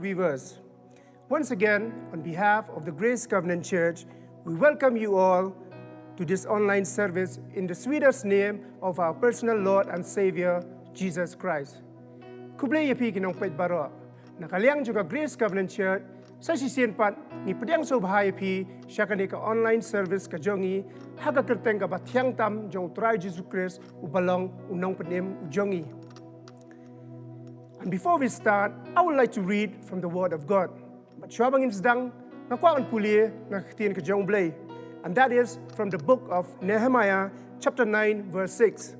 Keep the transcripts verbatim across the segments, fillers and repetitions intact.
Viewers, once again, on behalf of the Grace Covenant Church, we welcome you all to this online service in the sweetest name of our personal Lord and Savior, Jesus Christ. Khublei ïa phi ki nongpeit baroh. Na ka liang jong ka Grace Covenant Church, sa shisien pat ngi pdiang sngewbha ïa phi sha kane ka online service ka jong ngi, ha ka kyrteng kaba thiang tam jong U Trai Jisu Khrist uba long U Nongpynim u jong ngi. And before we start, I would like to read from the Word of God. Bad shuwa ba ngin sdang, nga kwah ban pule na ka ktien ka jong U Blei. And that is from the book of Nehemiah, chapter nine, verse six.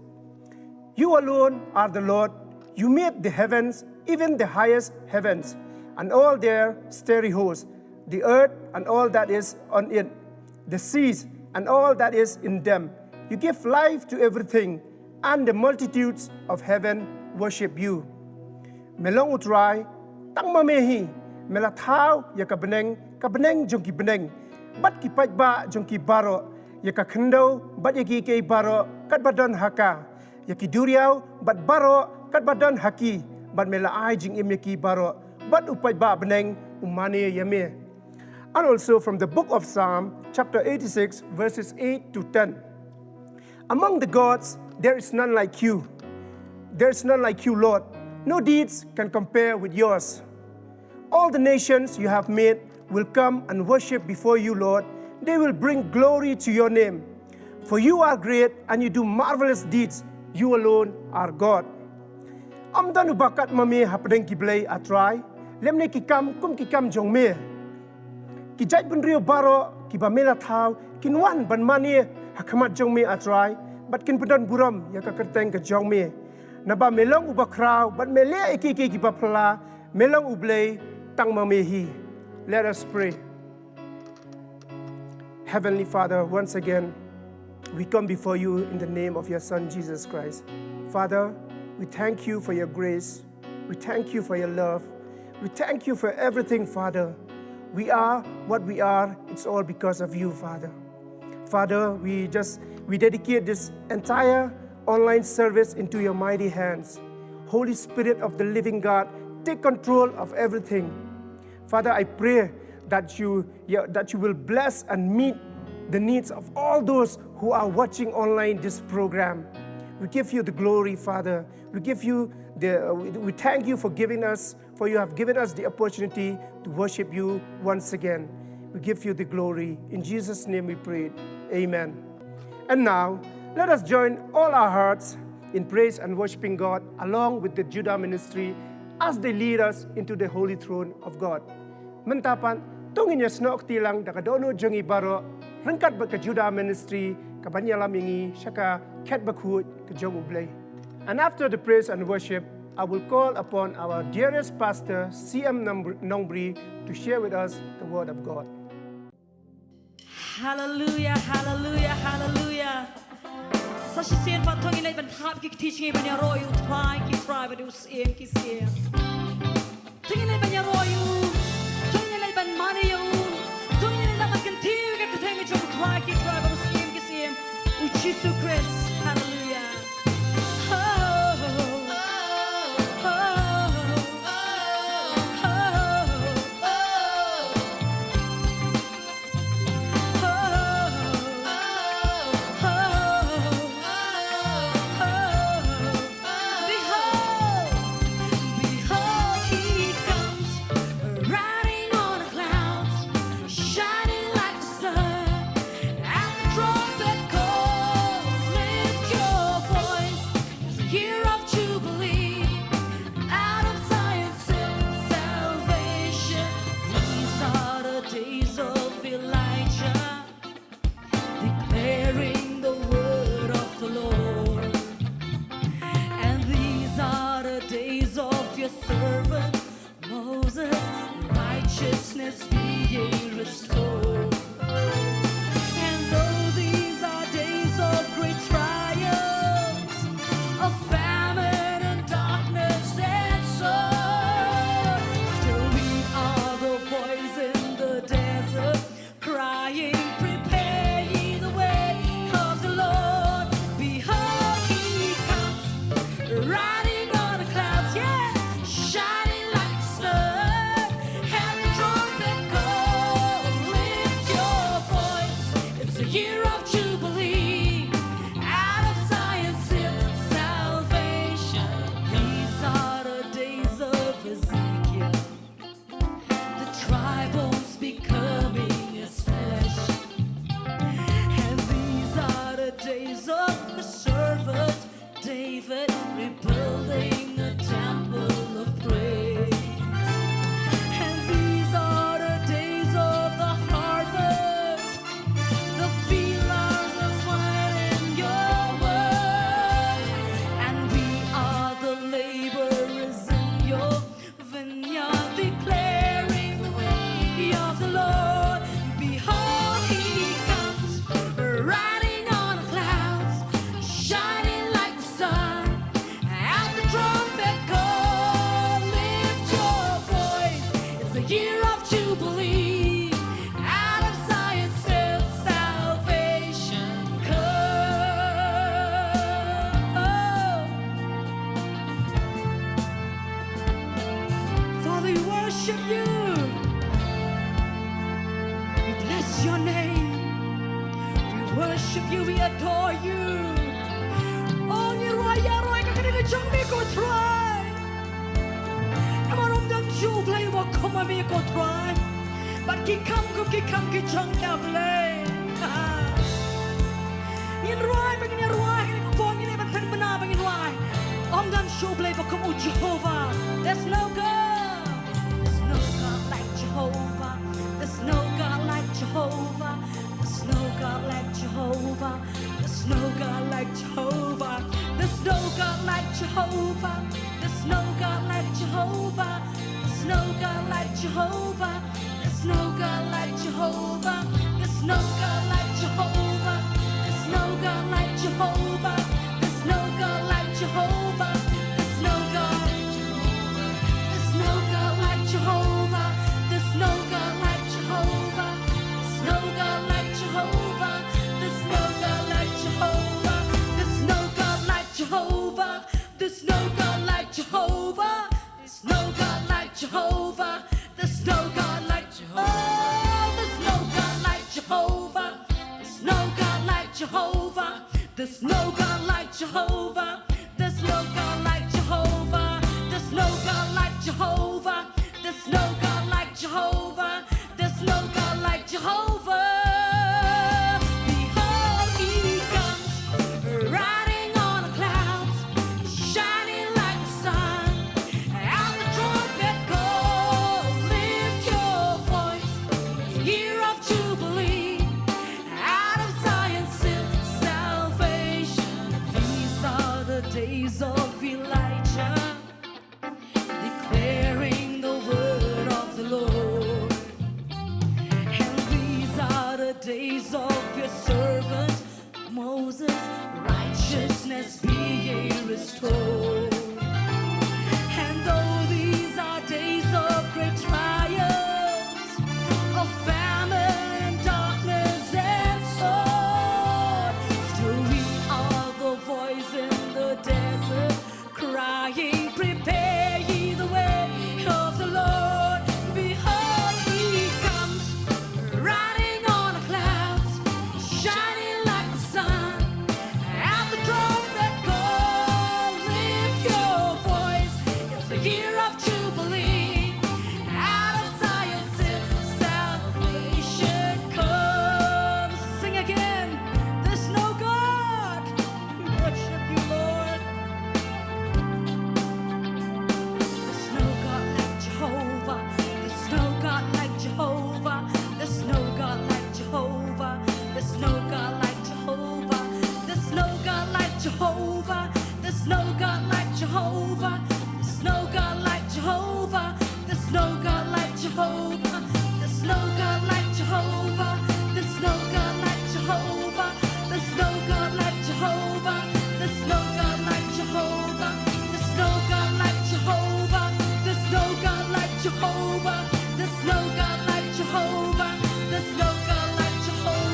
"You alone are the Lord. You made the heavens, even the highest heavens, and all their starry hosts, the earth and all that is on it, the seas and all that is in them. You give life to everything, and the multitudes of heaven worship you." Me long U Trai, tang ma me hi, me la thaw ïa ka bneng, ka bneng jong ki bneng, bad ki paidbah jong ki baroh, ïa ka khyndew bad ïa kiei kiei baroh katba don ha ka, ïa ki duriaw bad baroh katba don ha ki, bad me la ai jingim ïa ki baroh, bad u paidbah bneng u mane ïa me. And also from the book of Psalm, chapter eighty-six, verses eight to ten. "Among the gods, there is none like you. There is none like you, Lord. No deeds can compare with yours. All the nations you have made will come and worship before you, Lord. They will bring glory to your name. For you are great and you do marvelous deeds. You alone are God." Ym don uba kat ma me hapdeng ki blei, A Trai, lymne ki kam kum ki kam jong me. Ki jaitbynriew baroh kiba me la thaw kin wan ban mane ha khmat jong me, A Trai, bad kin pyndon burom ïa ka kyrteng ka jong me. Naba me long uba khraw bad me leh ïa kiei kiei kiba phylla, me long U Blei, tang ma me hi. Let us pray. Heavenly Father, once again, we come before you in the name of your Son, Jesus Christ. Father, we thank you for your grace. We thank you for your love. We thank you for everything, Father. We are what we are. It's all because of you, Father. Father, we just, we dedicate this entire online service into your mighty hands. Holy Spirit of the living God, take control of everything. Father, I pray that you, yeah, that you will bless and meet the needs of all those who are watching online this program. We give you the glory, Father. We give you the, uh, we, we thank you for giving us, for you have given us the opportunity to worship you once again. We give you the glory. In Jesus' name we pray. Amen. And now, let us join all our hearts in praise and worshiping God along with the Judah ministry as they lead us into the holy throne of God. Mynta pat, to ngin ïasnoh kti lang da ka dohnud jong ngi baroh, ryngkat bad ka Judah ministry, kaban ïalam ïa ngi sha ka khet bakhuid ka jong U Blei. And after the praise and worship, I will call upon our dearest pastor, C M Nongbri, to share with us the word of God. Hallelujah, hallelujah, hallelujah. Sa shisien pat to ngin leit ban thap ki kti jong ngi ban ïaroh ïa U Trai ki trai bad U Syiem ki syiem. To ngin leit ban ïaroh ïa u. To ngin leit ban mane ïa u. To ngin leit ban kyntiew ïa ka kyrteng jong U Trai ki trai bad U Syiem ki syiem, U Jisu Khrist. Hallelujah. Behold, behold, he comes, riding on the clouds, shining like the sun. At the trumpet call, lift your voice, it's the year of Jubilee. Out of Zion sings salvation. These are the days of Elijah, declaring the word of the Lord. And these are the days of your servant Moses, righteousness being restored. And though these are days of great trials, of famine and darkness and sorrow, still we are the voice in the desert, crying, "Prepare ye the way of the Lord. Behold, he comes, riding on the clouds, yeah, shining like the sun." Your name. We worship you, we adore you. Oh, ngi rwai ïa rwai ka kyrteng jong me ko Trai. Namar ym don shuh u Blei uba kum ma me ko Trai. Bad ki kam kum ki kam ki jong me Blei. Ngin rwai, ba ngin rwai, ngin rwai, ngin ban tang bna ba ngin rwai. Ym don shuh u Blei ba kum u Jehovah. There's no God. There's no God like Jehovah. There's no God like Jehovah. There's no God like Jehovah. There's no God like Jehovah. There's no God like Jehovah. There's no God like Jehovah. There's no God like Jehovah. There's no God like Jehovah. There's no God like Jehovah. There's no God like Jehovah. There's no God like Jehovah. There's no God. There's no God like Jehovah. There's no God like Jehovah. There's no God like Jehovah. There's no God like Jehovah. There's no God like Jehovah. There's no God like Jehovah. There's no God like Jehovah. There's no God like Jehovah. Oh, there's no God like Jehovah. There's no God like Jehovah. There's no God like Jehovah. There's no God like Jehovah. There's no God like Jehovah. There's no God like Jehovah. There's no God like Jehovah. Behold, he comes, riding on the clouds, shining like the sun. At the trumpet call, lift your voice, year of Jubilee. Out of Zion, send salvation. These are the days of Elijah, declaring the word of the Lord. And these are the days of your servant Moses, righteousness being restored. And though these are days of great trials, of famine and darkness and sword, still we are the voice in the desert, crying, prepare ye the way of the Lord. Behold, he comes, riding on the clouds, shining like the sun. At the trumpet call, lift your voice. It's the year of Jubilee. Out of Zion, send salvation comes. Sing again. There's no God. We worship you, Lord. There's no God like Jehovah. There's no God like Jehovah. There's no God like Jehovah. There's no God like Jehovah. There's no God like Jehovah. There's no God like Jehovah. There's no God like Jehovah. There's no God like Jehovah. There's no God like Jehovah. There's no God like Jehovah. There's no God like Jehovah. There's no God like Jehovah. There's no God like Jehovah. There's no God like Jehovah. There's no God like Jehovah. There's no God like Jehovah.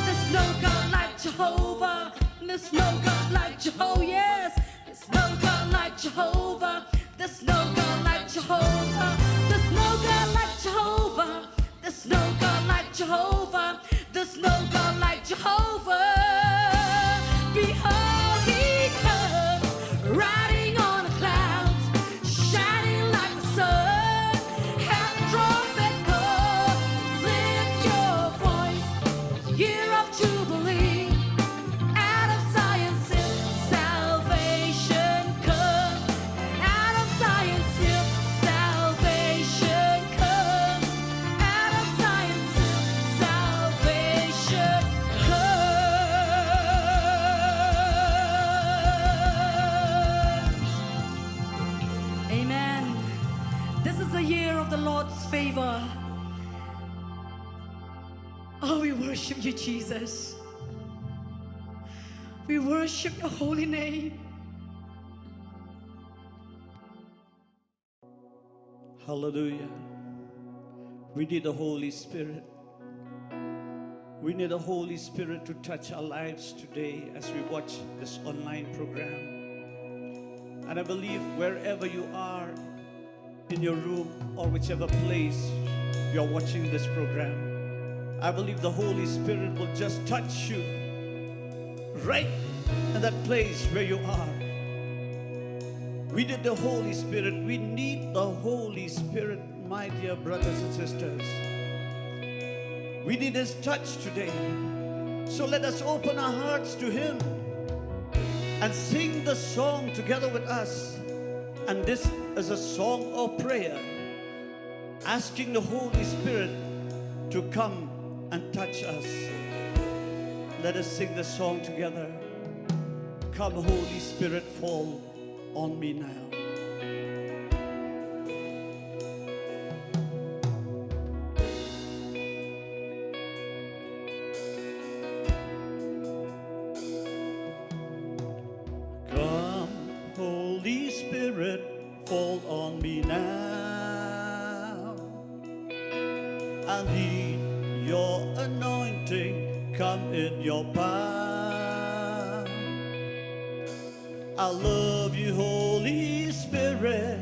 There's no God like Jehovah. There's no God like Jehovah. Yes. There's no God like Jehovah. There's no God like Jehovah. There's no God like Jehovah. There's no God like Jehovah. There's no God like Jehovah. Behold, he comes, riding on the clouds, shining like the sun. At the trumpet call, lift your voice, year of Jubilee. Out of Zion's hill, salvation comes. Out of Zion's hill, salvation comes. Out of Zion's hill, salvation comes. Amen. This is the year of the Lord's favor. Oh, we worship you, Jesus. We worship your holy name. Hallelujah. We need the Holy Spirit. We need the Holy Spirit to touch our lives today as we watch this online program. And I believe wherever you are, in your room or whichever place you're watching this program, I believe the Holy Spirit will just touch you right in that place where you are. We need the Holy Spirit. We need the Holy Spirit, my dear brothers and sisters. We need His touch today. So let us open our hearts to Him and sing the song together with us. And this is a song of prayer, asking the Holy Spirit to come and touch us. Let us sing the song together. Come, Holy Spirit, fall on me now. Come, Holy Spirit, fall on me now. I need your anointing, come in your power. I love you, Holy Spirit.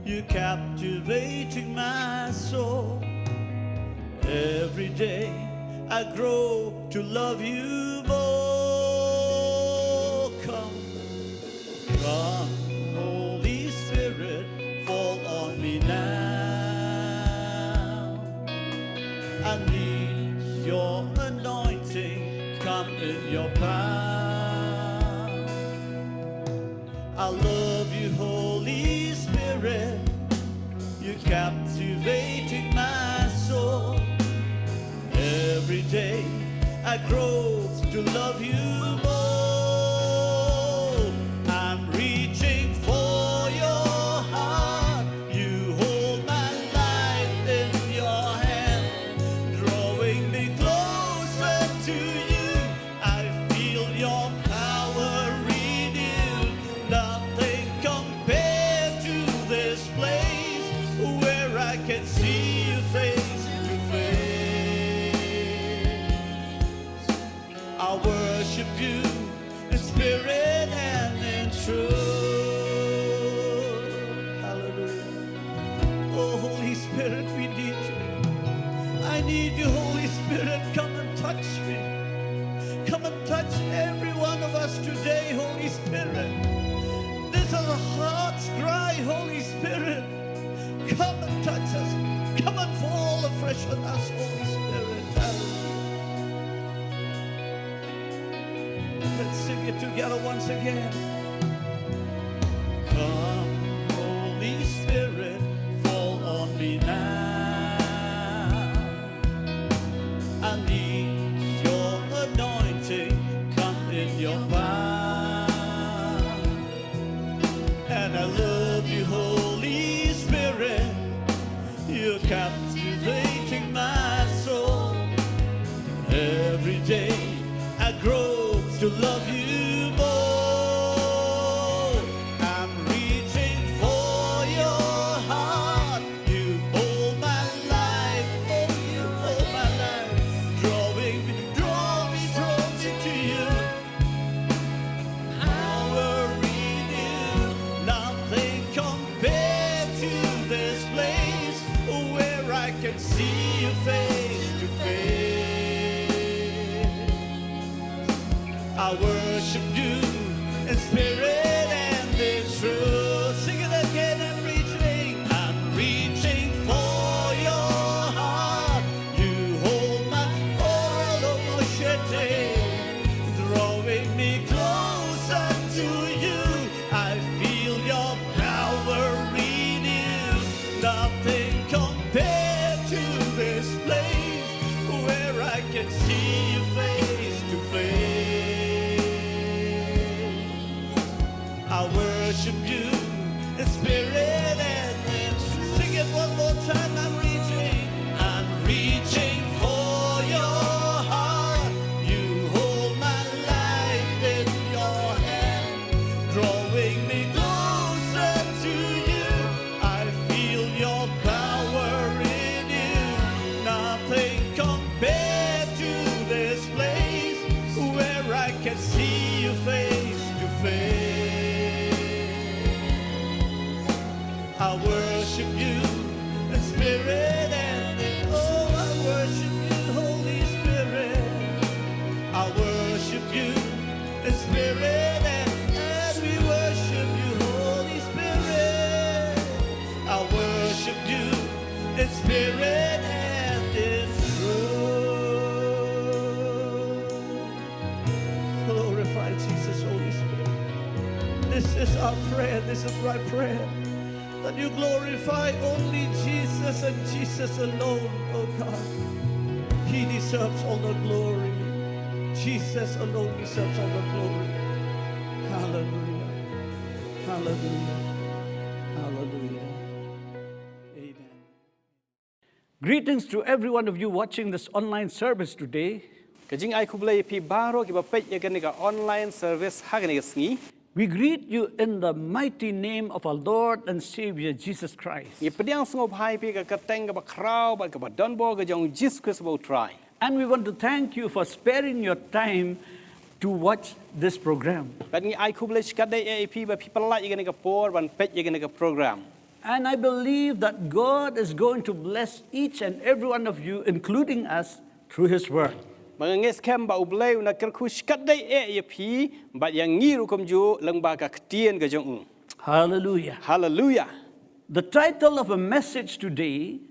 You're captivating my soul. Every day I grow to love you more. Come, come, Holy Spirit, fall on me now. I need your anointing, come in your power. I love you, Holy Spirit. You're captivating my soul. Every day I grow to love you more. I'm reaching for your heart. You hold my life in your hand, drawing me closer to you. I feel your power renewed. Nothing compares to this place where I can see you face to face. I worship you in spirit and in truth. Hallelujah. Oh, Holy Spirit, we need you. I need you, Holy Spirit. Come and touch me. Come and touch every one of us today, Holy Spirit. This is a heart's cry, Holy Spirit. Come and touch us. Come and fall afresh on us, Holy Spirit. Hallelujah. Let's sing it together once again. Come, Holy Spirit, fall on me now. I need your anointing, come in your power. And I love you, Holy Spirit. You're captivating my soul. Every day I grow to love you more. I'm reaching for your heart. You hold my life, oh, you hold my life. Drawing me, draw me closer to you. Power in you, nothing compared to this place where I can see you face to face. I worship you in spirit and in truth. Sing it again, I'm reaching, I'm reaching for your heart. You hold my, oh, drawing me closer to you. I feel your power renewed. Nothing compared to this place where I can see you face to face. I worship you in spirit and in truth. Sing it one more time. I'm reaching, I'm reaching for your heart. You hold my life in your hand, drawing me closer to you. I feel your power in you. Nothing compared to this place where I can see you face to face. This is our prayer. This is my prayer. That you glorify only Jesus and Jesus alone, oh God. He deserves all the glory. Jesus alone deserves all the glory. Hallelujah. Hallelujah. Hallelujah. Amen. Greetings to every one of you watching this online service today. Ka jingai khublei ïa phi baroh kiba peit ïa kane ka online service ha kane ka sngi. We greet you in the mighty name of our Lord and Savior Jesus Christ. Ngi pdiang sngewbha ïa phi ha ka kyrteng kaba khraw bad kaba donbor ka jong U Jisu Khrist uba U Trai. And we want to thank you for sparing your time to watch this program. Bad ngi ai khublei shikatdei ïa phi ba phi pyllait ïa kane ka por ban peit ïa kane ka program. And I believe that God is going to bless each and every one of you, including us, through His Word. Ba nga ngeit skhem ba U Blei un da kyrkhu shikatdei ïa phi bad ïa ngi ruh kumjuh lyngba ka ktien ka jong U. Hallelujah. Hallelujah. The title of a message today,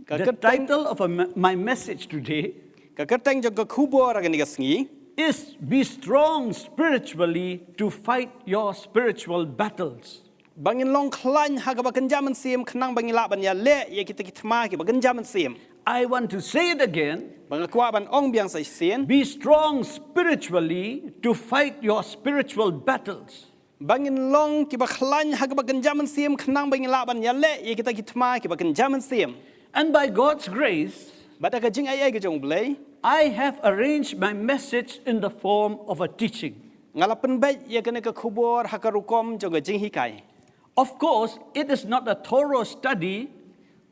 Ka the kyrteng title of a me- my message today Ka kyrteng jong ka khubor ha kane ka sngi is be strong spiritually to fight your spiritual battles. Ba ngin long khlaiñ ha kaba kynja mynsiem khnang ba ngin lah ban ïaleh ïa kita ki thma kiba kynja mynsiem. I want to say it again. Ba nga kwah ban ong biang sa shisien. Be strong spiritually to fight your spiritual battles. Ba ngin long kiba khlaiñ ha kaba kynja mynsiem khnang ba ngin lah ban ïaleh ïa kita ki thma kiba kynja mynsiem. And by God's grace, Bad da ka jingai ei ka jong U Blei, I have arranged my message in the form of a teaching. Nga la pynbeit ïa kane ka khubor ha ka rukom jong ka jinghikai. Of course, it is not a thorough study.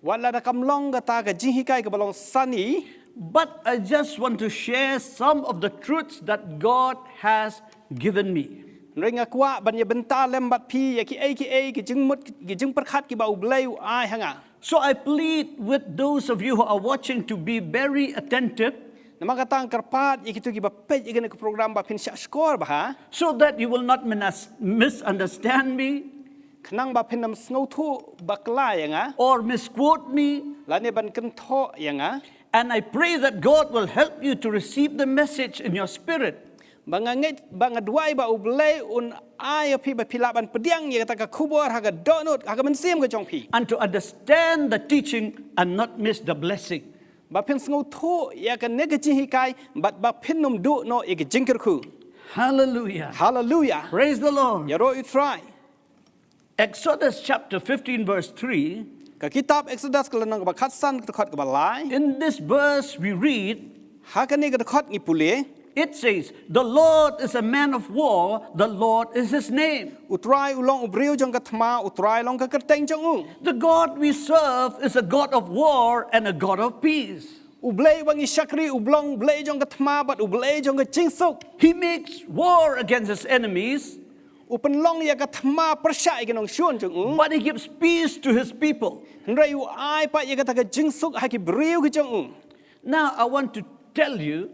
Wat la da kam long kata ka jinghikai kaba long sani. But I just want to share some of the truths that God has given me. Hynrei nga kwah ban ïa bynta lem bad phi ïa kiei kiei ki jingmut ki jingpyrkhat kiba U Blei u ai ha nga. So I plead with those of you who are watching to be very attentive. Namar kata nga kyrpad ïa kito kiba peit ïa kane ka program ba phin shah shkor bha. So that you will not minas- misunderstand me. Khnang ba phin ym sngewthuh bakla ïa nga. Or misquote me. Lane ban kynthoh ïa nga. And I pray that God will help you to receive the message in your spirit. Ba nga ngeit, ba nga duwai ba U Blei un ai ïa phi ba phi lah ban pdiang ïa kata ka khubor ha ka dohnud, ha ka mynsiem ka jong phi. And to understand the teaching and not miss the blessing. Ba phin sngewthuh ïa kane ka jinghikai bad ba phin ym duh noh ïa ka jingkyrkhu. Hallelujah. Hallelujah. Praise the Lord. Ïaroh ïa U Trai. Exodus chapter fifteen, verse three. Ka kitab Exodus ka lynnong kaba khatsan ka dkhot kaba lai. In this verse we read, Ha kane ka dkhot ngi pule. It says, "The Lord is a man of war, the Lord is his name." U Trai u long u briew jong ka thma, U Trai long ka kyrteng jong u. The God we serve is a God of war and a God of peace. U Blei uba ngi shakri u long U Blei jong ka thma bad U Blei jong ka jingsuk. He makes war against his enemies. U pynlong ïa ka thma pyrshah ïa ki nongshun jong u. But he gives peace to his people. Hynrei u ai pat ïa kata ka jingsuk ha ki briew ki jong u. Now I want to tell you,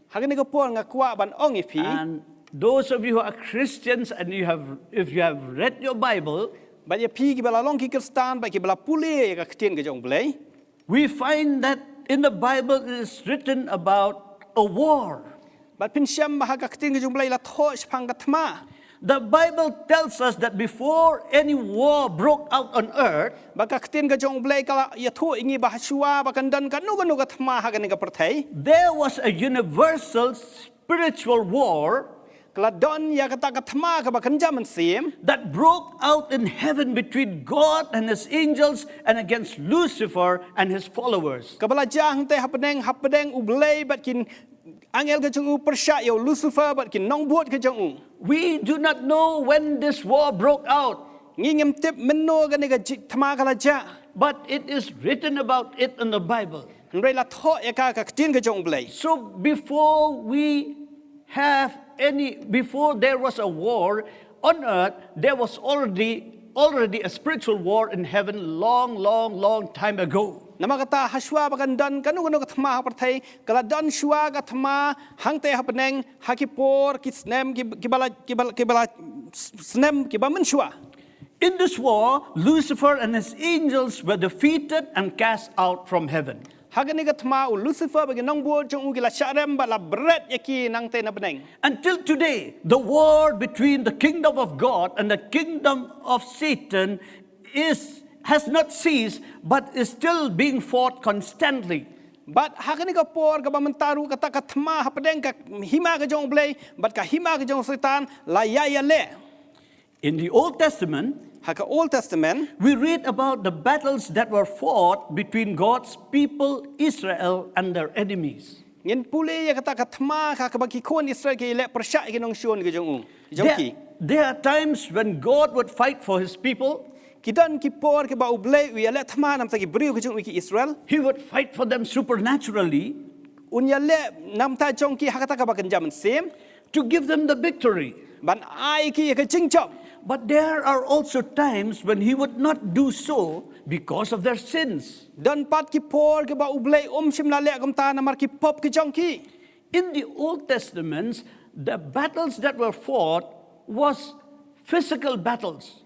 Ha kane ka por nga kwah ban ong ïa phi. And those of you who are Christians and you have, if you have read your Bible, Bad ïa phi kiba la long ki Khristan bad kiba la pule ïa ka ktien ka jong U Blei. We find that in the Bible it is written about a war. Bad phin shem ba ha ka ktien ka jong U Blei la thoh shaphang ka thma. The Bible tells us that before any war broke out on earth, Ba ka ktien ka jong U Blei ka la ïathuh ïa ngi ba hashwa ba kan don kano kano ka thma ha kane ka pyrthei, there was a universal spiritual war ka la don ïa kata ka thma kaba kynja mynsiem that broke out in heaven between God and his angels and against Lucifer and his followers. Kaba la jia hangtei hapdeng, hapdeng U Blei bad ki angel ka jong u pyrshah ïa u Lucifer bad ki nongbud ka jong u. We do not know when this war broke out. Ngi ngim tip mynno kane ka ji-, thma ka la jia. But it is written about it in the Bible. Hynrei la thoh ïa ka ha ka ktien ka jong U Blei. So before we have any, before there was a war on earth, there was already, already a spiritual war in heaven long, long, long time ago. Namar kata hashwa ba kan don kano kano ka thma ha pyrthei, ka la don shwa ka thma hangtei hapdeng ha ki por ki snem ki, kiba la, kiba la, kiba la s-, snem kiba mynshwa. In this war, Lucifer and his angels were defeated and cast out from heaven. Ha kane ka thma u Lucifer bad ki nongbud jong u ki la shah rem bad la bret ïa ki nangtei na bneng. Until today, the war between the kingdom of God and the kingdom of Satan is has not ceased but is still being fought constantly. Bad ha kane ka por kaba mynta ruh kata ka thma hapdeng ka hima ka jong u Blei bad ka hima ka jong u Soitan la ïa ïaleh. In the Old Testament, ha ka Old Testament, we read about the battles that were fought between God's people Israel and their enemies. Ngin pule ïa kata ka thma ha kaba ki khun Israel ki leh pyrshah ïa ki nongshun ki jong u. Ki jong ki. There, there are times when God would fight for his people. Ki don ki por kiba U Blei u ïaleh thma namta ki briew ki jong u ki Israel. He would fight for them supernaturally. Un ïaleh namta jong ki ha kata kaba kynja mynsiem. To give them the victory. Ban ai ki ka jingjop. But there are also times when he would not do so because of their sins. Don pat ki por kiba U Blei um shym la leh kumta namar ki pop ki jong ki. In the Old Testaments, the battles that were fought was physical battles.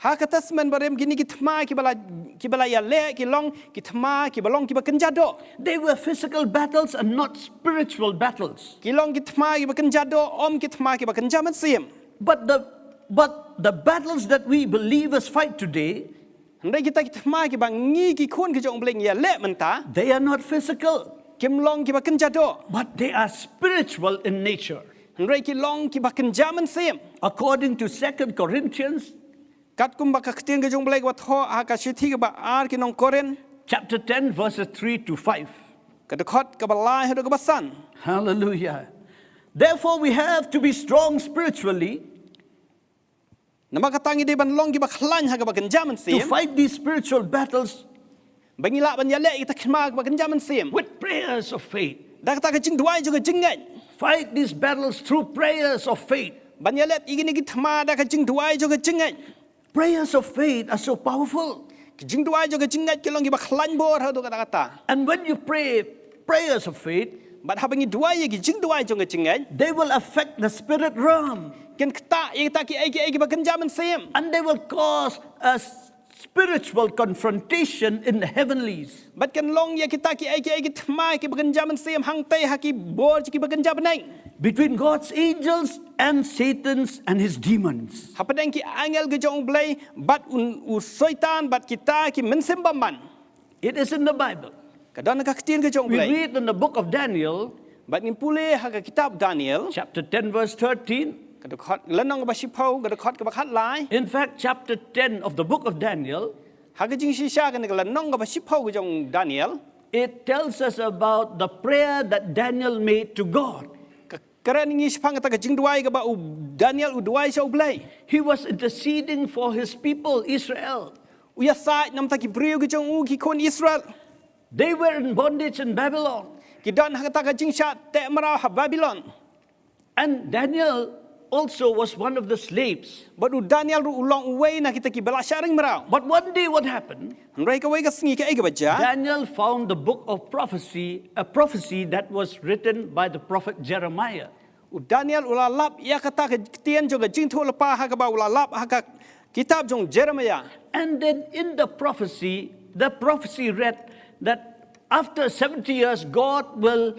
Ha ka testament barim kine ki thma kiba la kiba la ïaleh ki long ki thma kiba long kiba kynja doh. They were physical battles and not spiritual battles. Ki long ki thma kiba kynja doh, ym ki thma kiba kynja mynsiem. But the but the battles that we believers fight today, hynrei kita ki thma kiba ngi ki khun ki jong U Blei ngi ïaleh mynta, they are not physical. Kim long kiba kynja doh. But they are spiritual in nature. Hynrei ki long kiba kynja mynsiem. According to Second Corinthians, katkum ba ka ktien ka jong U Blei ka thoh ha ka shithi kaba ar ki nong Korinth, chapter ten, verses three to five. Ka dkhot kaba lai haduh kaba san. Hallelujah. Therefore, we have to be strong spiritually. Namar kata ngi dei ban long kiba khlaiñ ha kaba kynja mynsiem. To fight these spiritual battles. Ba ngi lah ban ïaleh ïa kita ki thma kaba kynja mynsiem. With prayers of faith. Da kata ka jingduwai jong ka jingngeit. Fight these battles through prayers of faith. Ban ïaleh ïa kine ki thma da ka jingduwai jong ka jingngeit. Prayers of faith are so powerful. Ki jingduwai jong ka jingngeit ki long kiba khlaiñ bor haduh katta katta. And when you pray prayers of faith, bad haba ngi duwai ïa ki jingduwai jong ka jingngeit, they will affect the spirit realm. Kin ktah ïa kita kiei kiei kiba kynja mynsiem. And they will cause a spiritual confrontation in the heavenlies. Bad kan long ïa kita kiei kiei ki thma kiba kynja mynsiem hangtei ha ki bor kiba kynja bneng. Between God's angels and Satan's and his demons. Hapdeng ki angel ki jong U Blei bad u Soitan bad kita ki mynsiem bymman. It is in the Bible. Ka don ha ka ktien ka jong U Blei. We read in the book of Daniel. Bad ngin pule ha ka kitab Daniel. Chapter ten verse thirteen. Ka dkhot lynnong kaba shiphew, ka dkhot kaba khatlai. In fact, chapter ten of the book of Daniel. Ha ka jingshisha kane ka lynnong kaba shiphew ka jong Daniel. It tells us about the prayer that Daniel made to God. Ka kren ngi shaphang kata ka jingduwai kaba u Daniel u duwai sha U Blei. He was interceding for his people Israel. U ïasaid namta ki briew ki jong u ki khun Israel. They were in bondage in Babylon. Ki don ha kata ka jingshah teh mraw ha Babilon. And Daniel also was one of the slaves. Bad u Daniel ruh u long uwei na kita kiba la shah ring mraw. But one day what happened? Hynrei kawei ka sngi kaei kaba jia? Daniel found the book of prophecy, a prophecy that was written by the prophet Jeremiah. U Daniel u la lap ïa kata ka ktien jong ka jingthoh lypa ha kaba u la lap ha ka kitab jong Jeremiah. And then in the prophecy, the prophecy read that after seventy years, God will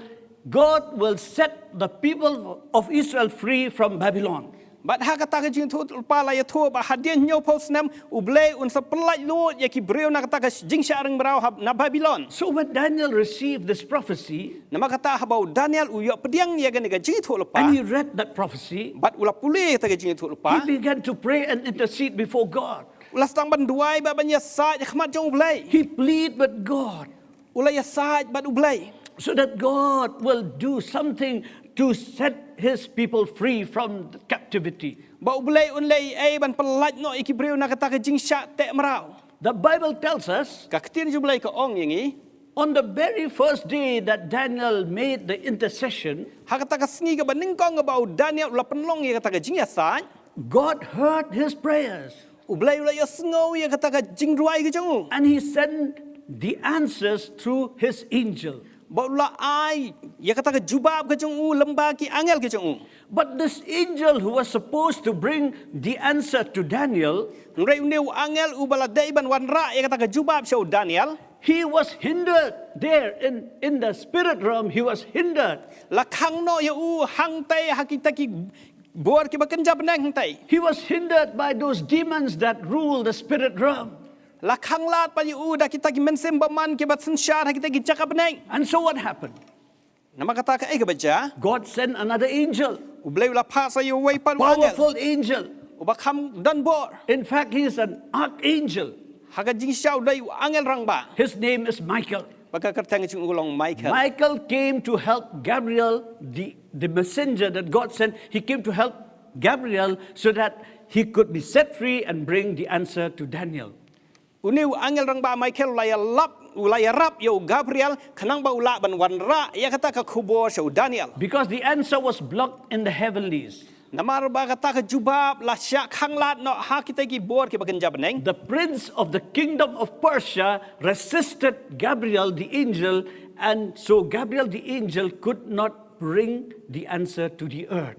God will set the people of Israel free from Babylon. Bad ha kata ka jingthoh lypa la ïathuh ba hadien hynñiewphew snem U Blei un sa pyllait lut ïa ki briew na kata ka jingshah ring mraw na Babilon. So when Daniel received this prophecy, namar kata haba u Daniel u ïoh pdiang ïa kane ka jingthoh lypa, and he read that prophecy, bad u la pule ïa kata ka jingthoh lypa, he began to pray and intercede before God. U la sdang ban duwai bad ban ïasaid ha khmat jong U Blei. He plead with God. U la ïasaid bad U Blei. So that God will do something to set his people free from captivity. Ba U Blei un leh ei ban pyllait noh ïa ki briew na kata ka jingshah teh mraw. The Bible tells us, ka ktien jong U Blei ka ong ïa ngi, on the very first day that Daniel made the intercession, ha kata ka sngi kaba nyngkong kaba u Daniel u la pynlong ïa kata ka jingïasaid, God heard his prayers. U Blei u la ïohsngew ïa kata ka jingduwai ka jong u. And he sent the answers through his angel. Bad u la ai ïa kata ka jubab ka jong u lyngba ki angel ka jong u. But this angel who was supposed to bring the answer to Daniel, hynrei une u angel uba la dei ban wanrah ïa kata ka jubab sha u Daniel, He was hindered there in, in the spirit realm. He was hindered. La khang noh ïa u hangtei ha kita ki bor kiba kynja bneng hangtei. He was hindered by those demons that rule the spirit realm. La khang lad pat ïa u da kita ki mynsiem bymman kiba synshar ha kita ki jaka bneng. And so what happened? Namar kata kaei kaba jia? God sent another angel, U Blei u la phah sa ïa uwei pat u angel. Powerful angel. Uba kham don bor. In fact, he is an archangel. Ha ka jingshisha u dei u angel rangbah. His name is Michael. Ba ka kyrteng jong u long Michael. Michael came to help Gabriel, the, the messenger that God sent. He came to help Gabriel so that he could be set free and bring the answer to Daniel. Une u angel rangbah Michael u la ïalap, u la ïarap ïa u Gabriel khnang ba u lah ban wanrah ïa kata ka khubor sha u Daniel. Because the answer was blocked in the heavenlies. Namar ba kata ka jubab la shah khang lad noh ha kita ki bor kiba kynja bneng. The prince of the kingdom of Persia resisted Gabriel the angel, and so Gabriel the angel could not bring the answer to the earth.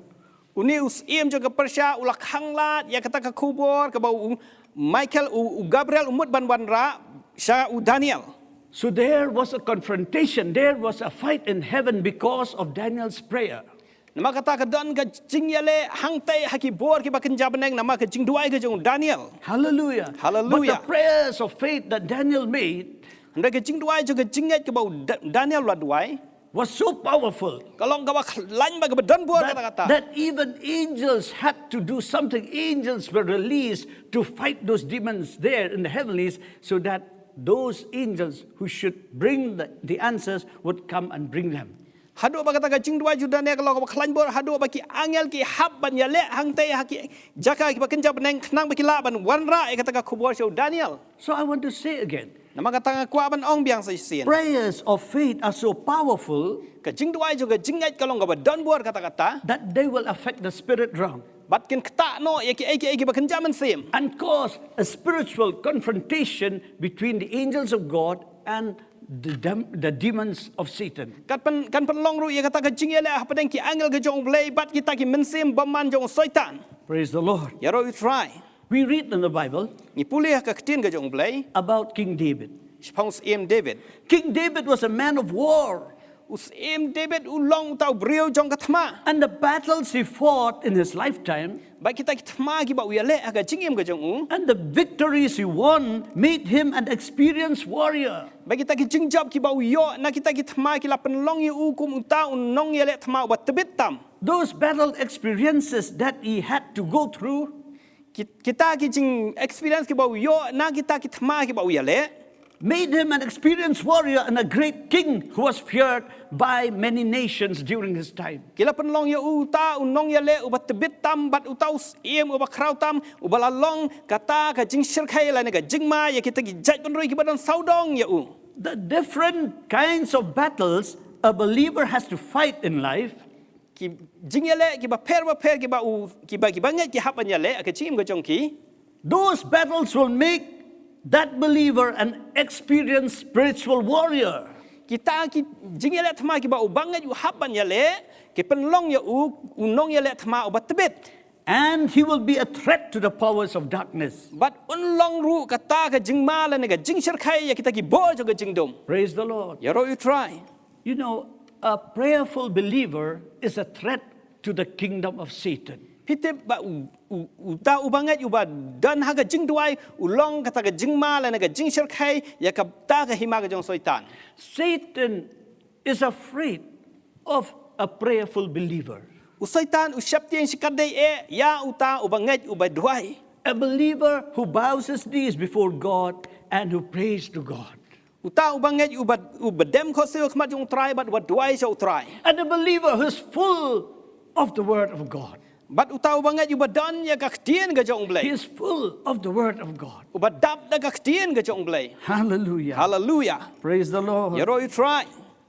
Une u syiem jong ka Persia u la khang lad ïa kata ka khubor kaba u Michael, u, u Gabriel u mut ban wanrah sha u Daniel. So there was a confrontation, there was a fight in heaven because of Daniel's prayer. Namar kata ka don ka jingïaleh hangtei ha ki bor kiba kynja bneng namar ka jingduwai ka jong u Daniel. Hallelujah. Hallelujah. But the prayers of faith that Daniel made Hynrei ka jingduwai jong ka jingngeit kaba u Da-, Daniel u la duwai was so powerful ka long kaba khlaiñ bad kaba don bor kata that, kata. That even angels had to do something. Angels were released to fight those demons there in the heavenlies so that those angels who should bring the, the answers would come and bring them. Haduh ba kata ka jingduwai jong u Daniel ka long kaba khlaiñ bor haduh ba ki angel ki hap ban ïaleh hangtei ha ki jaka kiba kynja bneng khnang ba ki lah ban wanrah ïa kata ka khubor sha u Daniel. So I want to say again, Namar kata nga kwah ban ong biang sa shisien. Prayers of faith are so powerful Ka jingduwai jong ka jingngeit ka long kaba don bor kata kata. That they will affect the spirit realm. Bad kin ktah noh ïa kiei kiei kiba kynja mynsiem. And cause a spiritual confrontation between the angels of God and the, dem- the demons of Satan. Kan pyn, kan pynlong ruh ïa kata ka jingïaleh hapdeng ki angel ka jong u Blei bad kita ki mynsiem bymman jong u Soitan. Praise the Lord. Ïaroh ïa u Trai. We read in the Bible Ngi pule ha ka ktien ka jong u Blei. About King David. Shaphang u Syiem David. King David was a man of war. U Syiem David u long uta u briew jong ka thma. And the battles he fought in his lifetime Bad kita ki thma kiba u ïaleh ha ka jingim ka jong u. And the victories he won made him an experienced warrior. Bad kita ki jingjop kiba u ïoh na kita ki thma ki la pynlong ïa u kum uta u nongïaleh thma uba tbit tam. Those battle experiences that he had to go through Ki, kita ki jing experience kiba u ïoh na kita ki thma kiba u ïaleh. Made him an experienced warrior and a great king who was feared by many nations during his time. Ki la pynlong ïa u uta u nongïaleh uba tbit tam bad uta u syiem uba khraw tam uba la long kata ka jingshyrkhei lane ka jingma ïa kita ki jaitbynriew kiba don sawdong ïa u. The different kinds of battles a believer has to fight in life Ki jingïaleh kiba pher ba pher kiba u kiba kiba ngeit ki hap ban ïaleh ha ka jingim ka jong ki. Those battles will make that believer an experienced spiritual warrior. Kita ki jingïaleh thma kiba u bangeit u hap ban ïaleh ki pynlong ïa u u nongïaleh thma uba tbit. And he will be a threat to the powers of darkness. Bad un long ruh kata ka jingma lane ka jingshyrkhei ïa kita ki bor jong ka jingdum. Praise the Lord. Ïaroh ïa u Trai. You know, a prayerful believer is a threat to the kingdom of Satan. Phi tip ba u, u, uta u bangeit uba don ha ka jingduwai u long kata ka jingma lane ka jingshyrkhei ïa kata ka hima ka jong Soitan. Satan is afraid of a prayerful believer. U Soitan u sheptieng shikatdei eh ïa uta u bangeit uba duwai. A believer who bows his knees before God and who prays to God. Uta u bangeit uba uba dem khohsiew ha khmat jong u Trai bad uba duwai sha u Trai. And a believer who is full of the word of God. Bad uta u bangeit uba don ïa ka ktien ka jong u Blei. He is full of the word of God. Uba dap da ka ktien ka jong u Blei. Hallelujah. Hallelujah. Praise the Lord. Ïaroh ïa u Trai.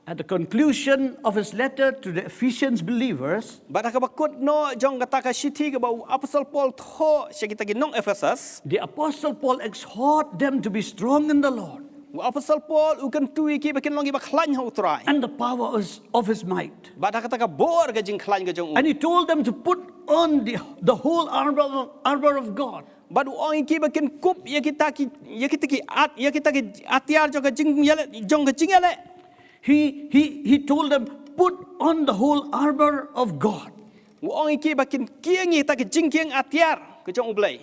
At the conclusion of his letter to the Ephesians believers, Bad ha kaba kut noh jong kata ka shithi kaba u Apostol Paul thoh sha kita ki nong Ephesus. The Apostle Paul exhort them to be strong in the Lord. U Apostol Paul u kyntu ïa ki ba kin long kiba khlaiñ ha u Trai. And the power is of his might. Bad ha kata ka bor ka jingkhlaiñ ka jong u. And he told them to put on the, the whole armor of, armor of God. Bad u ong ïa ki ba kin kup ïa kita ki, ïa kita ki at, ïa kita ki atiar jong ka jingïaleh, jong ka jingïaleh. He, he, he told them, put on the whole armor of God. U ong ïa ki ba kin kieng ïa kita ki jingkieng atiar ka jong U Blei.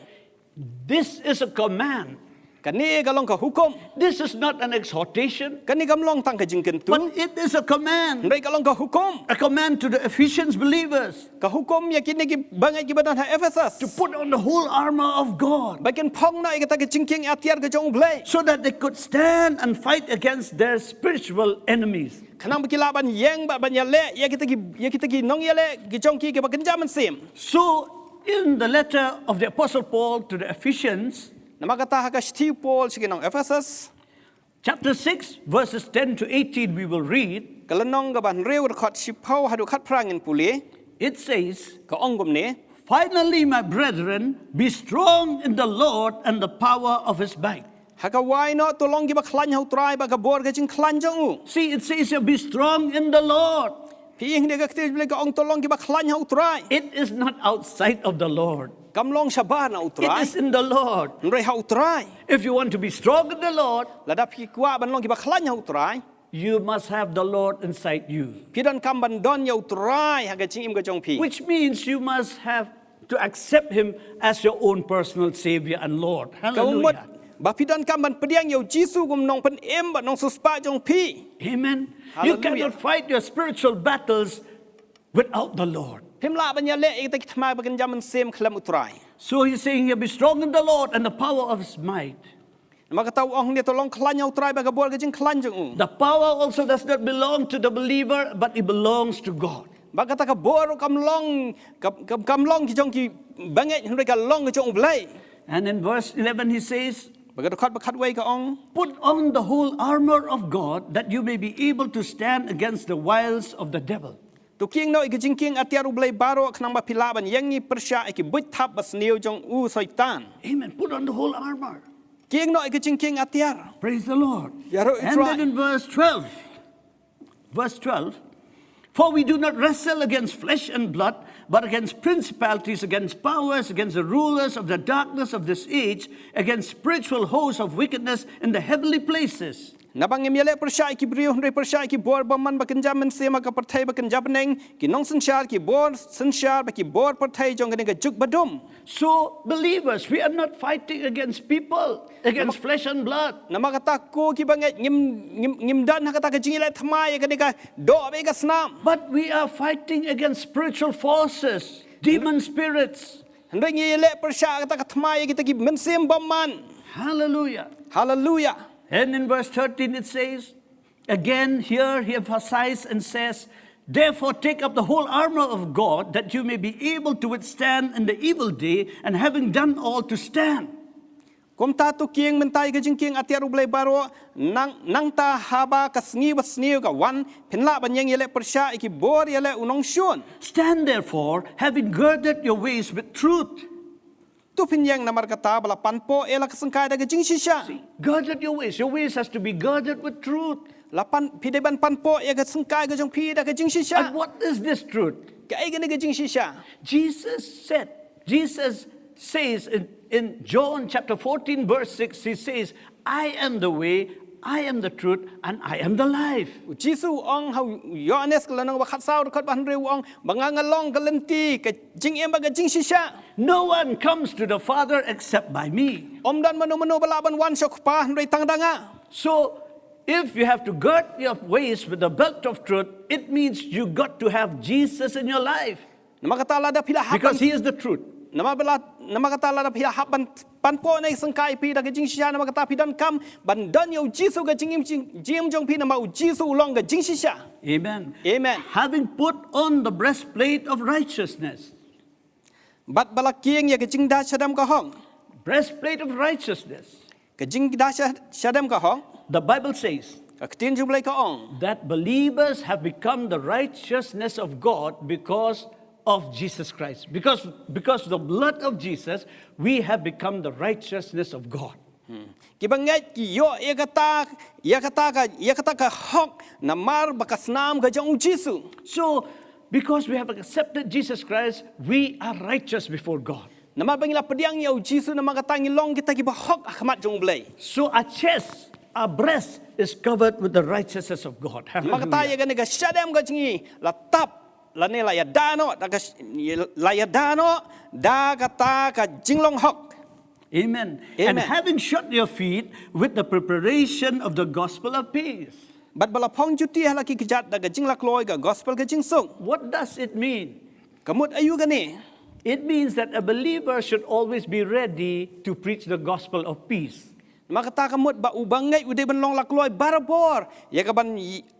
This is a command. Kane ka long ka hukum. This is not an exhortation. Kane kam long tang ka jingkyntu. But it is a command. Hynrei ka long ka hukum. A command to the Ephesians believers. Ka hukum ïa kine ki bangeit ki ba don ha Ephesus. To put on the whole armor of God. Ba kin phong noh ïa kita ki jingkieng atiar ka jong U Blei. So that they could stand and fight against their spiritual enemies. Khnang ba ki lah ban ïeng bad ban ïaleh ïa kita ki, ïa kita ki nongïaleh ki jong ki ki ba kynja mynsiem. So in the letter of the Apostle Paul to the Ephesians, namar kata ha ka shithi Paul sha ki nong Ephesus, chapter six, verses ten to eighteen, we will read. Ka lynnong kaba hynriew, dkhot shiphew haduh khatphra ngin pule. It says, ka ong kumne, finally, my brethren, be strong in the Lord and the power of his might. Ha kawei noh to long ki ba khlaiñ ha U Trai bad ka bor ka jingkhlaiñ jong u. See, it says here, be strong in the Lord. Phi ïohi ne ka ktien Blei ka ong to long ki ba khlaiñ ha U Trai. It is not outside of the Lord. Kam long shabar na U Trai. It is in the Lord. Hynrei ha U Trai. If you want to be strong in the Lord, lada phi kwah ban long ki ba khlaiñ ha U Trai, you must have the Lord inside you. Phi donkam ban don ïa U Trai ha ka jingim ka jong phi. Which means you must have to accept him as your own personal savior and Lord. Hallelujah. Ba phi donkam ban pdiang ïa U Jisu kum nongpynim bad nongsiewspah jong phi. Amen. Hallelujah. You cannot fight your spiritual battles without the Lord. Phim lah ban ïaleh ïa kita ki thma ba kynja mynsiem khlem U Trai. So he's saying here, be strong in the Lord and the power of his might. Namar kata u ong ne to long khlaiñ ha U Trai bad ka bor ka jingkhlaiñ jong u. The power also does not belong to the believer, but it belongs to God. Bad kata ka bor kam long, kam, kam, kam long ki jong ki bangeit, hynrei ka long ka jong U Blei. And in verse eleven he says, bad ka dkhot ba khatwei ka ong, put on the whole armor of God that you may be able to stand against the wiles of the devil. To kieng noh ïa ki jingkieng atiar U Blei baroh khnang ba phi lah ban ïeng pyrshah ïa ki buit thap ba sniew jong u Soitan. Amen. Put on the whole armor. Kieng noh ïa ki jingkieng atiar. Praise the Lord. Ïaroh ïa U Trai. And then in verse twelve, verse twelve, for we do not wrestle against flesh and blood, but against principalities, against powers, against the rulers of the darkness of this age, against spiritual hosts of wickedness in the heavenly places. Naba ngim ïaleh pyrshah ïa ki briew hynrei pyrshah ïa ki bor bymman ba kynja mynsiem ha ka pyrthei ba kynja bneng, ki nongsynshar, ki bor synshar bad ki bor pyrthei jong kane ka juk badum. So believers, we are not fighting against people, against flesh and blood. Namar kata ko ki bangeit ngim, ngim, ngim don ha kata ka jingïaleh thma ïa kane ka doh bad ka snam. But we are fighting against spiritual forces, demon spirits. Hynrei ngi ïaleh pyrshah kata ka thma ïa kita ki mynsiem bymman. Hallelujah. Hallelujah. And in verse thirteen it says, again, here he emphasizes and says, therefore take up the whole armor of God, that you may be able to withstand in the evil day, and having done all, to stand. Kumta to kieng mynta ïa ka jingkieng atiar U Blei baroh, nang, nangta haba ka sngi ba sniew ka wan, phin lah ban ïeng ïaleh pyrshah ïa ki bor ïaleh u nongshun. Stand therefore, having girded your waist with truth. To phin ïeng namar kata ba la panpoh ïa la ka syngkai da ka jingshisha. See, girded your waist. Your waist has to be girded with truth. La pan, phi dei ban panpoh ïa ka syngkai ka jong phi da ka jingshisha. And what is this truth? Kaei kane ka jingshisha? Jesus said, Jesus says in, in John chapter fourteen, verse six, he says, I am the way, I am the truth, and I am the life. U Jisu u ong ha u Ïoannis ka lynnong ba khatsaw dkhot ba hynriew u ong, ba nga nga long ka lynti, ka jingim bad ka jingshisha. No one comes to the Father except by me. Ym don mano mano ba lah ban wan sha U Kpa hynrei tang da nga. So if you have to gird your waist with the belt of truth, it means you got to have Jesus in your life. Namar kata lada phi la hap ban, because he is the truth. Namar ba la, namar kata lada phi la hap ban panpoh ïa ka syngkai phi da ka jingshisha, namar kata phi donkam ban don ïa U Jisu ha ka jingim jing, jingim jong phi, namar U Jisu u long ka jingshisha. Amen. Amen. Having put on the breastplate of righteousness. Bad ba la kieng ïa ka jingda shadem ka hok. Breastplate of righteousness. Ka jingda sha, shadem ka hok. The Bible says, ka ktien jong U Blei ka ong, that believers have become the righteousness of God because of Jesus Christ. Because, because of the blood of Jesus, we have become the righteousness of God. Hmm. Ki bangeit ki ïoh ïa kata, ïa kata ka, ïa kata ka hok namar ba ka snam ka jong U Jisu. So because we have accepted Jesus Christ, we are righteous before God. Namar ba ngi la pdiang ïa u Jisu, namar kata ngi long kita kiba hok ha khmat jong U Blei. So our chest, our breast is covered with the righteousness of God. Namar kata ïa kane ka shadem ka jong ngi la tap, lane la ïada noh da ka sh-, la ïada noh da kata ka jinglong hok. Amen. And Amen. Having shod your feet with the preparation of the gospel of peace. Bad ba la phong juti ha la ki kjat da ka jinglakloi ka gospel ka jingsuk. What does it mean? Ka mut aïu kane? It means that a believer should always be ready to preach the gospel of peace. Namar kata ka mut ba u bangeit u dei ban long lakloi barabor ïa ka ban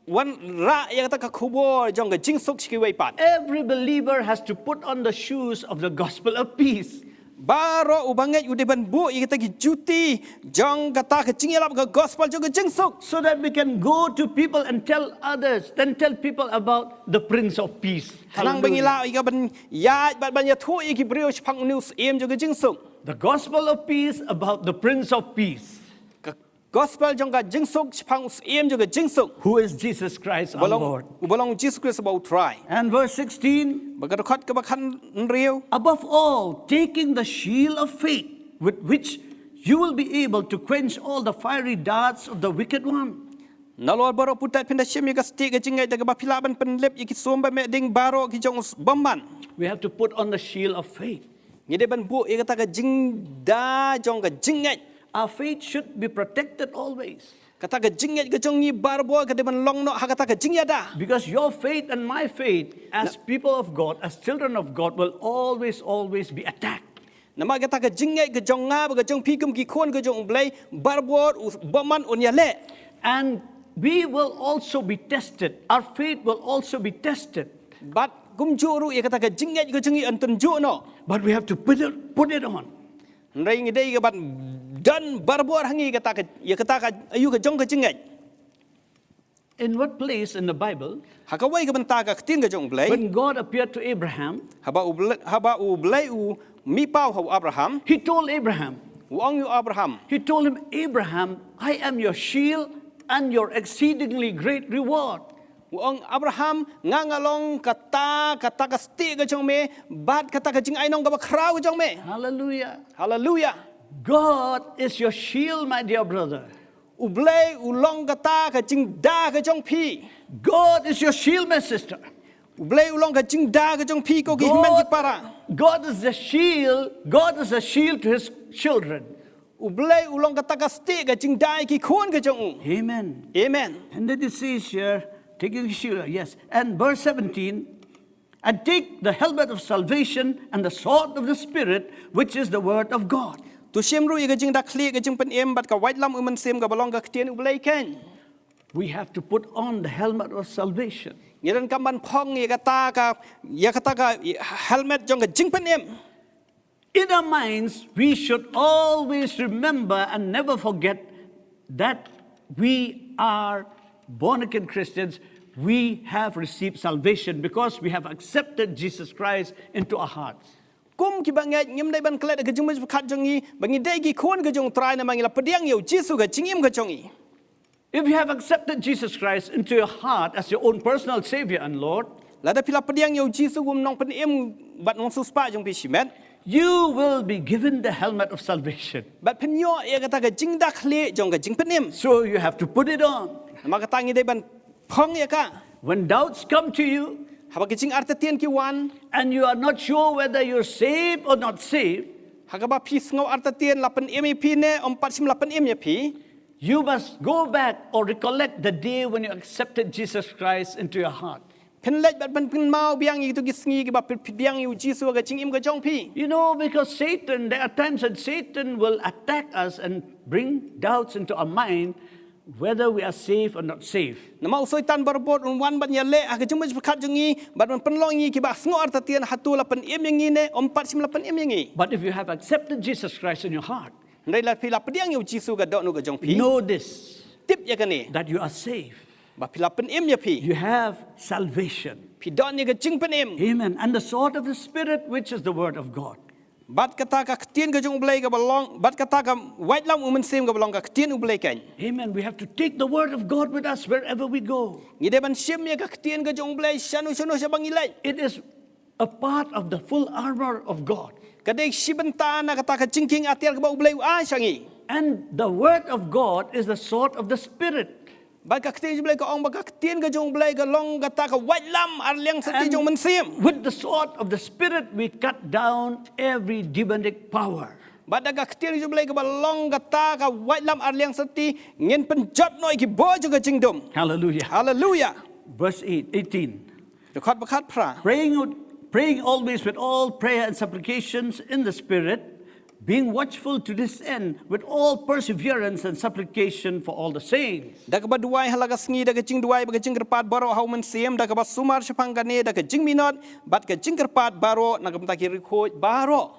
wanrah ïa kata ka khubor jong ka jingsuk sha kiwei pat. Every believer has to put on the shoes of the gospel of peace. Baroh u bangeit u dei ban buh ïa kata ki juti jong kata ka jingïalap ka gospel jong ka jingsuk. So that we can go to people and tell others, then tell people about the Prince of Peace. Khnang ba ngi lah ïa ka ban ïaid bad ban ïathuh ïa ki briew shaphang une u syiem jong ka jingsuk. The gospel of peace about the Prince of Peace. Ka gospel jong ka jingsuk shaphang u syiem jong ka jingsuk. Who is Jesus Christ our Lord? U ba long Jisu Khrist ba u Trai. And verse sixteen. Ba ka dkhot kaba khathynriew. Above all, taking the shield of faith, with which you will be able to quench all the fiery darts of the wicked one. Nalor baroh putet phin da shim ïa ka stieh ka jingngeit da kaba phi lah ban pynlip ïa ki sum ba meh ding baroh ki jong u bymman. We have to put on the shield of faith. Ngi dei ban buh ïa kata ka jingda jong ka jingngeit. Our faith should be protected always. Kata ka jingngeit ka jong ngi barabor ka dei ban long noh ha kata ka jingïada. Because your faith and my faith, as people of God, as children of God, will always, always be attacked. Namar kata ka jingngeit ka jong nga bad ka jong phi kum ki khun ka jong U Blei, barabor u bymman un ïaleh. And we will also be tested. Our faith will also be tested. Bad kumjuh ruh ïa kata ka jingngeit ka jong ngi yn tynjuh noh. But we have to put it, put it on. Hynrei ngi dei ka ban don barabor ha ngi kata ka, ïa kata ka aïu ka jong ka jingngeit. In what place in the Bible, Ha kawei ka bynta ka ktien ka jong U Blei. When God appeared to Abraham, Haba U Blei, haba U Blei u mih paw ha u Abraham. He told Abraham, U ong ïa u Abraham. He told him, Abraham, I am your shield and your exceedingly great reward. U ong Abraham, nga nga long kata, kata ka stieh ka jong me, bad kata ka jingainong kaba khraw ka jong me. Hallelujah. Hallelujah. God is your shield, my dear brother. U Blei u long kata ka jingda ka jong phi. God is your shield, my sister. U Blei u long ka jingda ka jong phi ko ki hynmen ki para. God is the shield. God is a shield to his children. U Blei u long kata ka stieh ka jingda ïa ki khun ka jong u. Amen. Amen. And then it says here, taking shield, yes. And verse seventeen, and take the helmet of salvation and the sword of the Spirit, which is the word of God. To shim ruh ïa ka jingda khlieh ka jingpynim bad ka waitlam u mynsiem kaba long ka ktien U Blei keiñ. We have to put on the helmet of salvation. Ngi donkam ban phong ïa kata ka, ïa kata ka helmet jong ka jingpynim. In our minds, we should always remember and never forget that we are born again Christians. We have received salvation because we have accepted Jesus Christ into our hearts. Kum ki bangeit ngim dei ban klet ka jingmut jingpyrkhat jong ngi ba ngi dei ki khun ka jong U Trai namar ngi la pdiang ïa u Jisu ka jingim ka jong ngi. If you have accepted Jesus Christ into your heart as your own personal Savior and Lord, Lada phi la pdiang ïa u Jisu kum nongpynim bad nongsiewspah jong phi shimet. You will be given the helmet of salvation. Bad phin ïoh ïa kata ka jingda khlieh jong ka jingpynim. So you have to put it on. Namar kata ngi dei ban phong ïa ka. When doubts come to you, Haba ki jingartatien ki wan. And you are not sure whether you're saved or not saved, Ha kaba phi sngew artatien la pynim ïa phi ne ym pat shym la pynim ïa phi. You must go back or recollect the day when you accepted Jesus Christ into your heart. Phin leit bad phin pynmaw biang ïa kito ki sngi kiba phi pdiang ïa u Jisu ha ka jingim ka jong phi. You know, because Satan, there are times when Satan will attack us and bring doubts into our mind whether we are saved or not saved. Namar u Soitan barabor un wan ban ïaleh ha ka jingmut jingpyrkhat jong ngi bad ban pynlong ïa ngi kiba sngew artatien hato la pynim ïa ngi ne ym pat shym la pynim ïa ngi. But if you have accepted Jesus Christ in your heart, Hynrei lada phi la pdiang ïa u Jisu ha ka dohnud ka jong phi. Know this, Tip ïa kane. That you are saved. Ba phi la pynim ïa phi. You have salvation. Phi don ïa ka jingpynim. Amen. And the sword of the Spirit, which is the word of God. Bad kata ka ktien ka jong u Blei kaba long, bad kata ka waitlam u mynsiem kaba long ka ktien u Blei keiñ. Amen. We have to take the word of God with us wherever we go. Ngi dei ban shim ïa ka ktien ka jong u Blei shano shano shaba ngi leit. It is a part of the full armor of God. Ka dei shi bynta na kata ka jingkieng atiar kaba U Blei u ai sha ngi. And the word of God is the sword of the Spirit. Bad ka ktien jong U Blei ka ong ba ka ktien ka jong U Blei ka long kata ka waitlam arliang syrti jong u Mynsiem. With the sword of the Spirit, we cut down every demonic power. Bad da ka ktien jong U Blei kaba long kata ka waitlam arliang syrti ngin pynjot noh ïa ki bor jong ka jingdum. Hallelujah. Hallelujah. Verse eight, eighteen. Dkhot ba khatphra. Praying, praying always with all prayer and supplications in the Spirit, being watchful to this end with all perseverance and supplication for all the saints. Da kaba duwai ha la ka sngi da ka jingduwai bad ka jingkyrpad baroh ha u Mynsiem, da kaba sumar shaphang kane da ka jingminot bad ka jingkyrpad baroh na ka bynta ki riewkhuid baroh.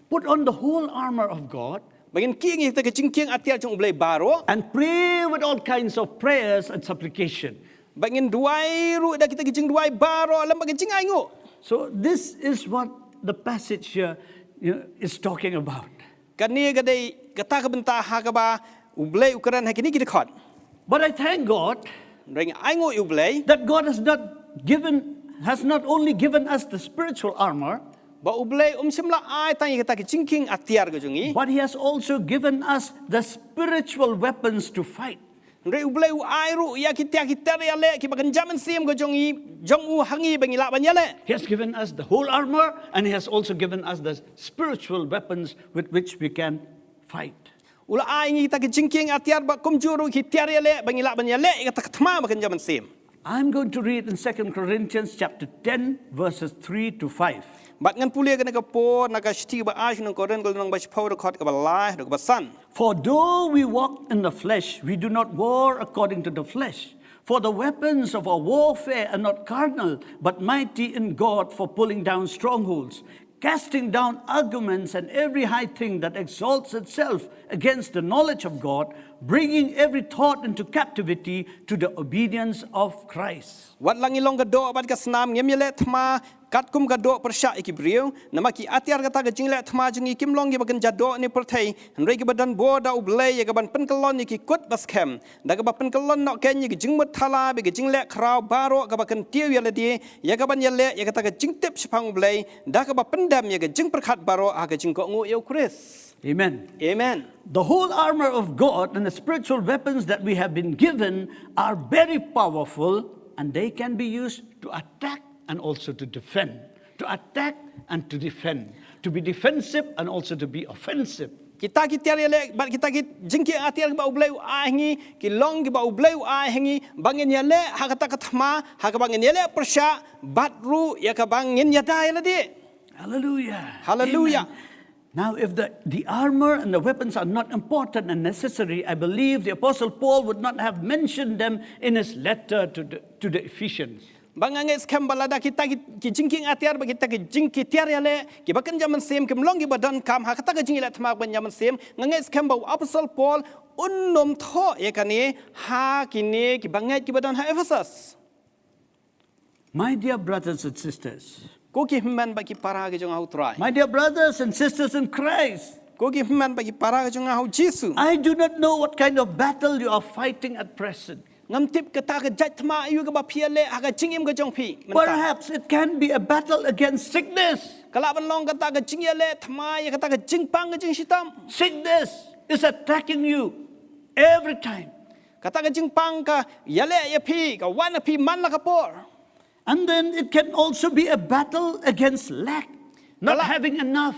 Put on the whole armor of God. Ba ngin kieng ïa kita ki jingkieng atiar jong U Blei baroh. And pray with all kinds of prayers and supplication. Ba ngin duwai ruh da kita ki jingduwai baroh lem bad ki jingainguh. So this is what the passage here, you know, is talking about. Kane ka dei kata ka bynta ha kaba U Blei u kren ha kine ki dkhot. But I thank God. Hynrei nga ainguh ïa U Blei. That God has not given, has not only given us the spiritual armor, ba U Blei um shym la ai tang ïa kata ki jingkieng atiar ka jong ngi. But He has also given us the spiritual weapons to fight. Hynrei U Blei u ai ruh ïa kita ki tiar ïaleh kiba kynja mynsiem ka jong ngi, jong u ha ngi ba ngi lah ban ïaleh. He has given us the whole armor and He has also given us the spiritual weapons with which we can fight. U la ai ngi kita ki jingkieng atiar bad kumjuh ruh ki tiar ïaleh ba ngi lah ban ïaleh ïa kata ka thma ba kynja mynsiem. I'm going to read in Second Corinthians chapter ten, verses three to five. Bad ngan pule kane ka por na ka shithi ba ar sha u Korinth ka lynnong ba shiphew, dkhot kaba lai haduh kaba san. For though we walk in the flesh, we do not war according to the flesh. For the weapons of our warfare are not carnal, but mighty in God for pulling down strongholds, casting down arguments and every high thing that exalts itself against the knowledge of God, bringing every thought into captivity to the obedience of Christ. Wat la ngi long ka doh bad ka snam, ngim ïaleh thma katkum ka doh pyrshah ïa ki briew, namar ki atiar kata ka jingleh thma jong ngi kim long kiba kynja doh ne pyrthei, hynrei kiba don bor da U Blei ïa kaban pynkyllon ïa ki kut ba skhem, da kaba pynkyllon noh kein ïa ka jingmut thala bad ka jingleh khraw baroh kaba kyntiew ïa lade, ïa kaban ïaleh ïa kata ka jingtip shaphang U Blei, da kaba pyndem ïa ka jingpyrkhat baroh ha ka jingkohnguh ïa U Khrist. Amen. Amen. The whole armor of God and the spiritual weapons that we have been given are very powerful and they can be used to attack and also to defend. To attack and to defend. To be defensive and also to be offensive. Kita ki tiar ïaleh bad kita ki jingkieng atiar ba U Blei u ai ha ngi ki long kiba U Blei u ai ha ngi ba ngin ïaleh ha kata ka thma ha kaba ngin ïaleh pyrshah bad ruh ïa kaba ngin ïada ïa lade. Hallelujah. Hallelujah. Amen. Now, if the, the armor and the weapons are not important and necessary, I believe the Apostle Paul would not have mentioned them in his letter to the, to the Ephesians. Ba nga ngeit skhem ba lada kita ki, ki jingkieng atiar bad kita ki jingkieng tiar ïaleh kiba kynja mynsiem kim long kiba donkam ha kata ka jingïaleh thma ba kynja mynsiem, nga ngeit skhem ba u Apostol Paul un nym thoh ïa kane ha kine ki bangeit kiba don ha Ephesus. My dear brothers and sisters, Ko ki hynmen bad ki para ki jong nga ha U Trai. My dear brothers and sisters in Christ, Ko ki hynmen bad ki para ki jong nga ha U Jisu. I do not know what kind of battle you are fighting at present. Ngam tip kata ka jait thma aïu kaba phi ïaleh ha ka jingim ka jong phi mynta. Perhaps it can be a battle against sickness. Ka lah ban long kata ka jingïaleh thma ïa kata ka jingpang ka jingshitom. Sickness is attacking you every time. Kata ka jingpang ka ïaleh ïa phi, ka wan ha phi man la ka por. And then it can also be a battle against lack, not Ka lah having enough.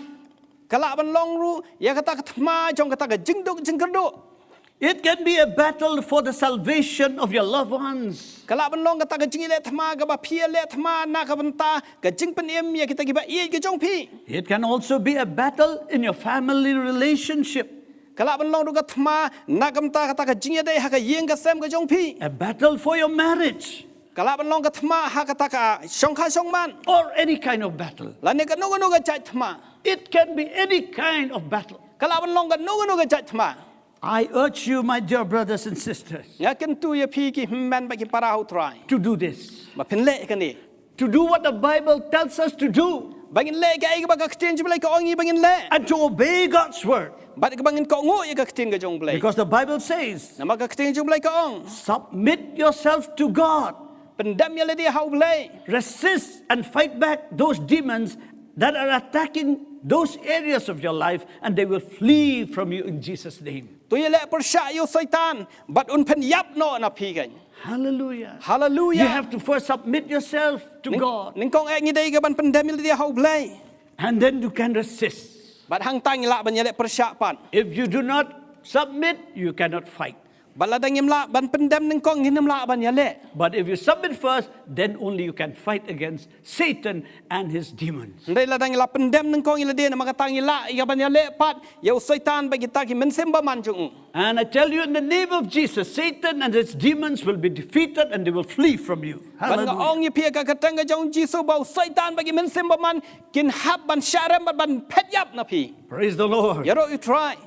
Ka lah ban long ruh ïa kata ka thma jong kata ka jingduk jingkyrduh. It can be a battle for the salvation of your loved ones. Ka lah ban long kata ka jingïaleh thma kaba phi ïaleh thma na ka bynta ka jingpynim ïa kita kiba ïeit ki jong phi. It can also be a battle in your family relationship. Ka lah ban long ruh ka thma na ka bynta kata ka jingïadei ha ka ïing ka sem ka jong phi. A battle for your marriage. Ka lah ban long ka thma ha kata ka shongkha shongman. Or any kind of battle. Lane kano kano ka jait thma. It can be any kind of battle. Ka lah ban long kano kano ka jait thma. I urge you, my dear brothers and sisters, Nga kyntu ïa phi ki hynmen bad ki para ha U Trai. To do this. Ba phin leh kane. To do what the Bible tells us to do. Ba ngin leh kaei kaba ka ktien jong U Blei ka ong ïa ngi ba ngin leh. And to obey God's word. Bad kaba ngin kohnguh ïa ka ktien ka jong U Blei. Because the Bible says, Namar ka ktien jong U Blei ka ong, submit yourself to God. Pyndem ïa lade ha U Blei. Resist and fight back those demons that are attacking those areas of your life, and they will flee from you in Jesus' name. To ïaleh pyrshah ïa u Soitan bad un pynïap noh na phi kan. Hallelujah. Hallelujah. You have to first submit yourself to God. Nyngkong eh ngi dei ka ban pyndem ïa lade ha U Blei. And then you can resist. Bad hangta ngi lah ban ïaleh pyrshah pat. If you do not submit, you cannot fight. Bad lada ngim lah ban pyndem nyngkong ngim lah ban ïaleh. But if you submit first, then only you can fight against Satan and his demons. Hynrei lada ngi lah pyndem nyngkong ïa lade namar kata ngi lah ïa ban ïaleh pat ïa u Soitan bad kita ki mynsiem bymman jong u. And I tell you, in the name of Jesus, Satan and his demons will be defeated and they will flee from you. Bad nga ong ïa phi ha ka kyrteng ka jong u Jisu ba u Soitan bad ki mynsiem bymman kin hap ban shah rem bad ban phet ïap na phi. Praise the Lord. Ïaroh ïa U Trai.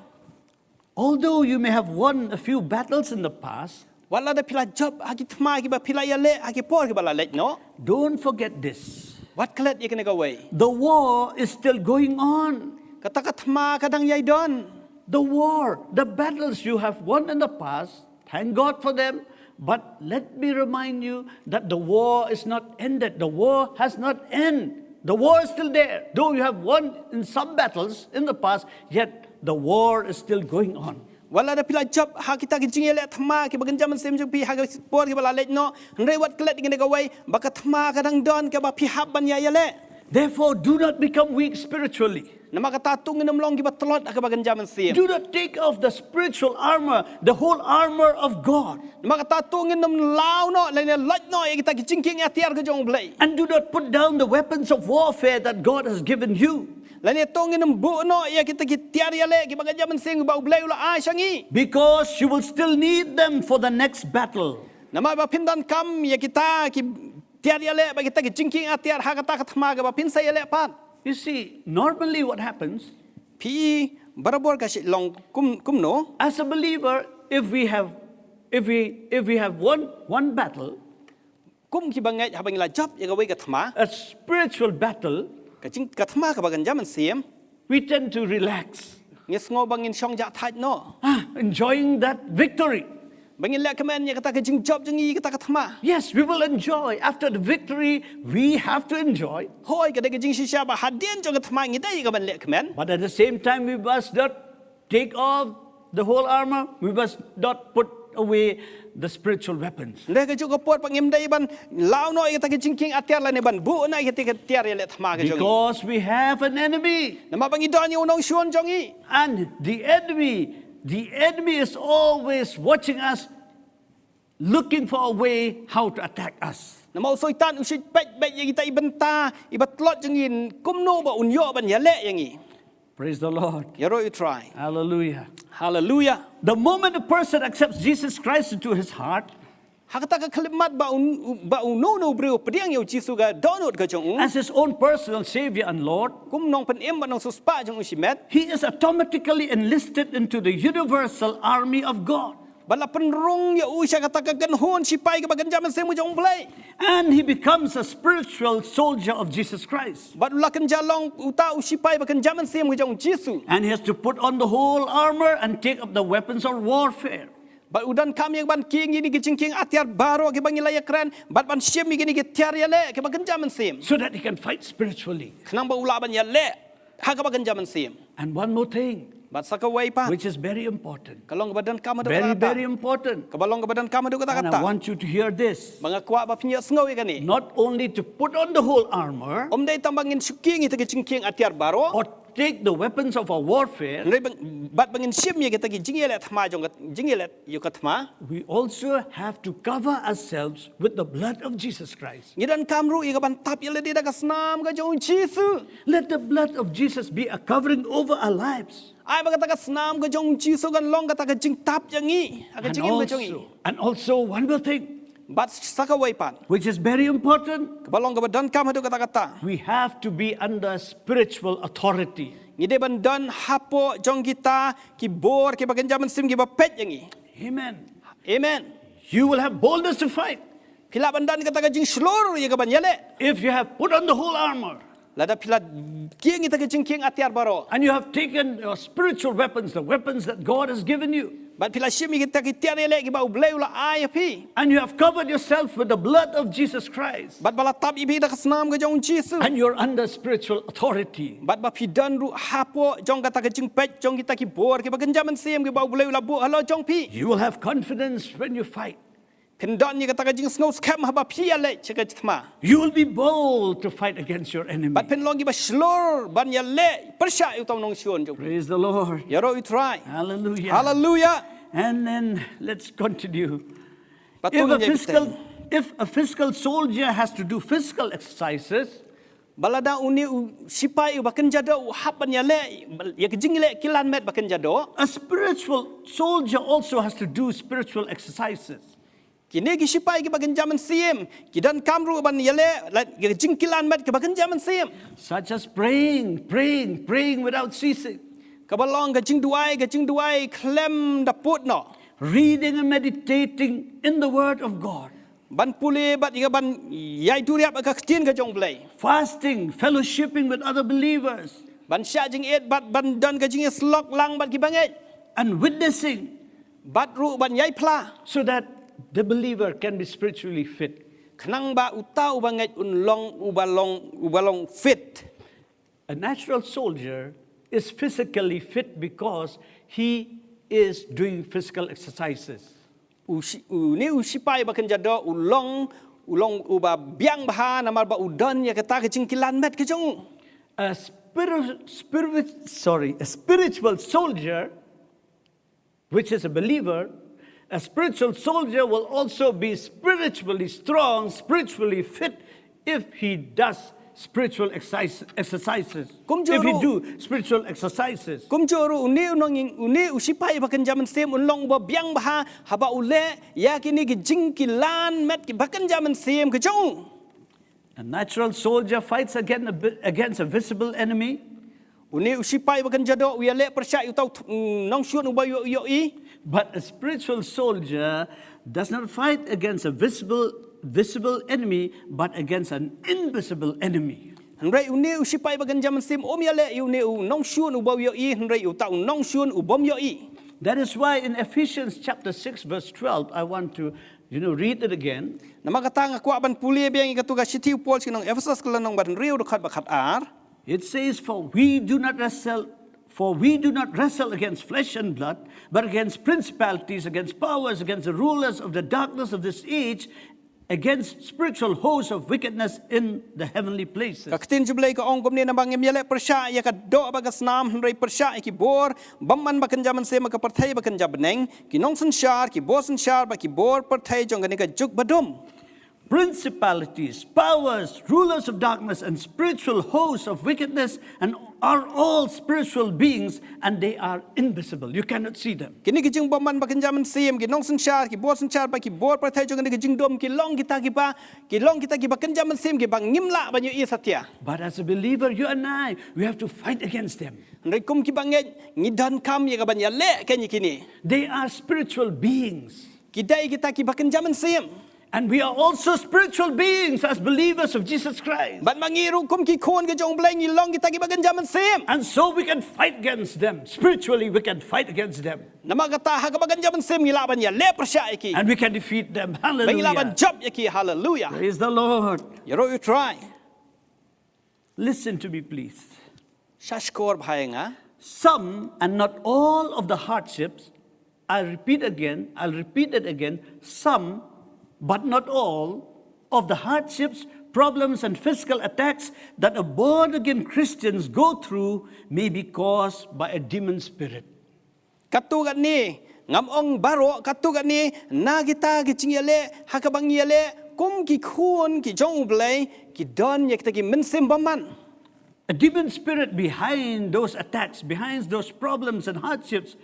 Although you may have won a few battles in the past, wat lada phi la jop ha ki thma kiba phi la ïaleh ha ki por kiba la leit noh, don't forget this. Wat klet ïa kane kawei. The war is still going on. Kata ka thma ka dang ïai don. The war, the battles you have won in the past, thank God for them. But let me remind you that the war is not ended. The war has not ended. The war is still there. Though you have won in some battles in the past, yet the war is still going on. Wat lada phi la jop ha kita ki jingïaleh thma kiba kynja mynsiem jong phi ha ki por kiba la leit noh, hynrei wat klet ïa kane kawei ba ka thma ka dang don kaba phi hap ban ïa ïaleh. Therefore, do not become weak spiritually. Namar kata to ngin ym long kiba tlot ha kaba kynja mynsiem. Do not take off the spiritual armor, the whole armor of God. Namar kata to ngin ym law noh lane loit noh ïa kita ki jingkieng atiar ka jong U Blei. And do not put down the weapons of warfare that God has given you. Lane to ngin ym buh noh ïa kita ki tiar ïaleh kiba kynja mynsiem ba U Blei u la ai sha ngi. Because you will still need them for the next battle. Namar ba phin donkam ïa kita ki tiar ïaleh bad kita ki jingkieng atiar ha kata ka thma kaba phin sa ïaleh pat. You see, normally what happens, phi i, barabor ka shu long kum, kumno? As a believer, if we have, if we, if we have won one battle, kum kiba ngeit haba ngi la jop ïa kawei ka thma, a spiritual battle, ka jing, ka thma kaba kynja mynsiem, we tend to relax. Ngi sngew ba ngin shong jah thait noh. Ah, enjoying that victory. Ba ngin leh kmen ïa kata ka jingjop jong ngi ïa kata ka thma. Yes, we will enjoy. After the victory, we have to enjoy. Hooid, ka dei ka jingshisha ba hadien jong ka thma ngi dei ka ban leh kmen. But at the same time, we must not take off the whole armor. We must not put away the spiritual weapons. Hynrei kajuh ka por pat ngim dei ban law noh ïa kita ki jingkieng atiar lane ban buh noh ïa kita ki tiar ïaleh thma ka jong ngi. Because we have an enemy. Namar ba ngi don ïa u nongshun jong ngi. And the enemy, the enemy is always watching us, looking for a way how to attack us. Namar u Soitan u shait peit beit ïa kita i bynta iba tlot jong ngi kumno ba un ïoh ban ïaleh ïa ngi. Praise the Lord. Ïaroh ïa u Trai. Hallelujah. Hallelujah. The moment a person accepts Jesus Christ into his heart, ha kata ka khyllipmat ba un, ba uno uno u briew u pdiang ïa u Jisu ka dohnud ka jong u, as his own personal Savior and Lord, kum u nongpynim bad u nongsiewspah jong u shimet, he is automatically enlisted into the universal army of God. Bad la pynrung ïa u sha kata ka kynhun shipai kaba kynja mynsiem ka jong U Blei. And he becomes a spiritual soldier of Jesus Christ. Bad u la kynja long uta u shipai ba kynja mynsiem ka jong u Jisu. And he has to put on the whole armor and take up the weapons of warfare. Bad u donkam ïa ka ban kieng ïa kine ki jingkieng atiar baroh kiba ngi la ïakren, bad ban shim ïa kine ki tiar ïaleh kiba kynja mynsiem. So that he can fight spiritually. Khnang ba u lah ban ïaleh ha kaba kynja mynsiem. And one more thing, bad sa kawei pat, which is very important. Ka long kaba donkam haduh katta. Very, very important. Kaba long kaba donkam haduh katta katta. And I want you to hear this. Ba nga kwah ba phin ïohsngew ïa kane. Not only to put on the whole armor, ym dei tang ba ngin shu kieng ïa kita ki jingkieng atiar baroh, or take the weapons of our warfare, hynrei ba, bad ba ngin shim ïa kita ki jingïaleh thma jong ka, jingïaleh ïa ka thma. We also have to cover ourselves with the blood of Jesus Christ. Ngi donkam ruh ïa ka ban tap ïa lade da ka snam ka jong u Jisu. Let the blood of Jesus be a covering over our lives. Ai ba kata ka snam ka jong u Jisu kan long kata ka jingtap ïa ngi ha ka jingim ka jong ngi. And also, and also one more thing, bad sa kawei pat, which is very important, kaba long kaba donkam haduh katta katta. We have to be under spiritual authority. Ngi dei ban don hapoh jong kita ki bor kiba kynja mynsiem kiba peit ïa ngi. Amen. Amen. You will have boldness to fight. Phi lah ban don kata ka jingshlur ïa ka ban ïaleh. If you have put on the whole armor. Lada phi la kieng ïa kita ki jingkieng atiar baroh. And you have taken your spiritual weapons, the weapons that God has given you. Bad phi la shim ïa kita ki tiar ïaleh kiba U Blei u la ai ïa phi. And you have covered yourself with the blood of Jesus Christ. Bad ba la tap ïa phi da ka snam ka jong U Jisu. And you're under spiritual authority. Bad ba phi don ruh hapoh jong kata ka jingpeit jong kita ki bor kiba kynja mynsiem kiba U Blei u la buh halor jong phi. You will have confidence when you fight. Phin don ïa kata ka jingsngewskhem haba phi ïaleh sha ka jingthma. You will be bold to fight against your enemy. Bad phin long kiba shlur ban ïaleh pyrshah ïa uta u nongshun jong phi. Praise the Lord. Ïaroh U Trai. Hallelujah. Haleluya. And then let's continue. Bad If to a ngin ïa physical, bteng. If a physical soldier has to do physical exercises, Ba lada une u shipai uba kynja doh u hap ban ïaleh ïa ka jingïaleh kilan met ba kynja doh. a spiritual soldier also has to do spiritual exercises. Kine ki shipai kiba kynja mynsiem ki donkam ruh ban ïaleh la ïa ka jingkilan met kiba kynja mynsiem. Such as praying, praying, praying without ceasing. Kaba long ka jingduwai, ka jingduwai khlem da pud noh. Reading and meditating in the Word of God. Ban pule bad ïa ban ïai duriap ka ktien ka jong U Blei. Fasting, fellowshipping with other believers. Ban shah jingit bad ban don ka jingïasyllok lang bad kiba ngeit. And witnessing Bad ruh ban ïai phla. So that the believer can be spiritually fit. Khnang ba uta uba ngeit un long uba long uba long fit. A natural soldier is physically fit because he is doing physical exercises. U shi, une u shipai ba kynja doh u long u long uba biang bha namar ba u don ïa kata ka jingkilan met ka jong u. A spirit, spirit, sorry, a spiritual soldier, which is a believer, a spiritual soldier will also be spiritually strong, spiritually fit if he does spiritual exercise, exercises. Kum If he juru- do spiritual exercises. Kumjuh ruh une u nongïing une u shipai ba kynja mynsiem un long uba biang bha haba u leh ïa kine ki jingkilan met kiba kynja mynsiem ka jong u. A natural soldier fights against a, bi- against a visible enemy, Une u shipai ba kynja doh u ïaleh pyrshah ïa uta u th- mm, nongshun uba ïoh ïohi. but a spiritual soldier does not fight against a visible, visible enemy, but against an invisible enemy. Hynrei une u shipai ba kynja mynsiem um ïaleh ïa une u nongshun uba ïohi hynrei uta u nongshun u bym ïohi. That is why in Ephesians chapter six, verse twelve, I want to, you know, read it again. Namar kata nga kwah ban pule biang ïa katu ka shithi u Paul sha ki nong Ephesus ka lynnong ba hynriew dkhot ba khatar. It says, "For we do not wrestle, for we do not wrestle against flesh and blood, but against principalities, against powers, against the rulers of the darkness of this age, against spiritual hosts of wickedness in the heavenly places." Ka ktien jong U Blei ka ong kumne, namar ngim ïaleh pyrshah ïa ka doh bad ka snam hynrei pyrshah ïa ki bor bymman ba kynja mynsiem ha ka pyrthei ba kynja bneng, ki nongsynshar, ki bor synshar bad ki bor pyrthei jong kane ka juk badum. Principalities, powers, rulers of darkness, and spiritual hosts of wickedness, and are all spiritual beings, and they are invisible. You cannot see them. Kine ki jingbymman ba kynja mynsiem, ki nongsynshar, ki bor synshar bad ki bor pyrthei jong kane ka jingdum, ki long kita kiba, ki long kita kiba kynja mynsiem kiba ngim lah ban ïohi satia. But as a believer, you and I, we have to fight against them. Hynrei kum kiba ngeit ngi donkam ïa ka ban ïaleh kane kine. They are spiritual beings. Ki dei kita kiba kynja mynsiem. And we are also spiritual beings as believers of Jesus Christ. Bad ma ngi ruh kum ki khun ka jong U Blei ngi long kita kiba kynja mynsiem. And so we can fight against them. Spiritually, we can fight against them. Namar kata ha kaba kynja mynsiem ngi lah ban ïaleh pyrshah ïa ki. And we can defeat them. Hallelujah. Ba ngi lah ban jop ïa ki. Hallelujah. Praise the Lord. Ïaroh ïa U Trai. Listen to me, please. Sngap skor bha ïa nga. Some and not all of the hardships, I repeat again, I'll repeat it again, some, but not all, of the hardships, problems, and physical attacks that a born again Christians go through may be caused by a demon spirit. Katto katne, ngam ong baroh, katto katne na kita ki jingïaleh ha kaba ngi ïaleh kum ki khun ki jong U Blei, ki don ïa kita ki mynsiem bymman. A demon spirit behind those attacks, behind those problems and hardships,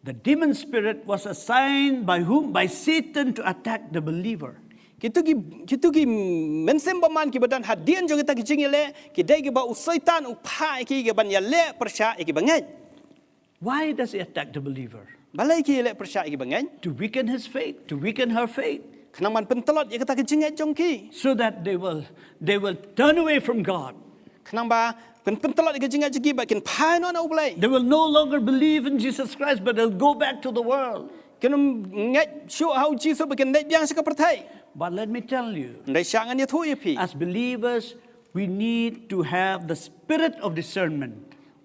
the demon spirit was assigned by whom? By Satan to attack the believer. Kitu ki, kitu ki mynsiem bymman kiba don hadien jong kita ki jingïaleh, ki dei kiba u Soitan u phah ïa ki, ki ban ïaleh pyrshah ïa kiba ngeit. Why does he attack the believer? Balei ki ïaleh pyrshah ïa kiba ngeit? To weaken his faith, to weaken her faith. Khnang ban pyntlot ïa kata ka jingngeit jong ki. So that they will, they will turn away from God. Khnang ba kin pyntlot ïa ka jingngeit jong ki bad kin phai noh na U Blei. They will no longer believe in Jesus Christ, but they'll go back to the world. Kin ym ngeit shuh ha U Jisu bad kin leit biang sha ka pyrthei. But let me tell you, hynrei sha ngan ïathuh ïa phi, as believers, we need to have the spirit of discernment.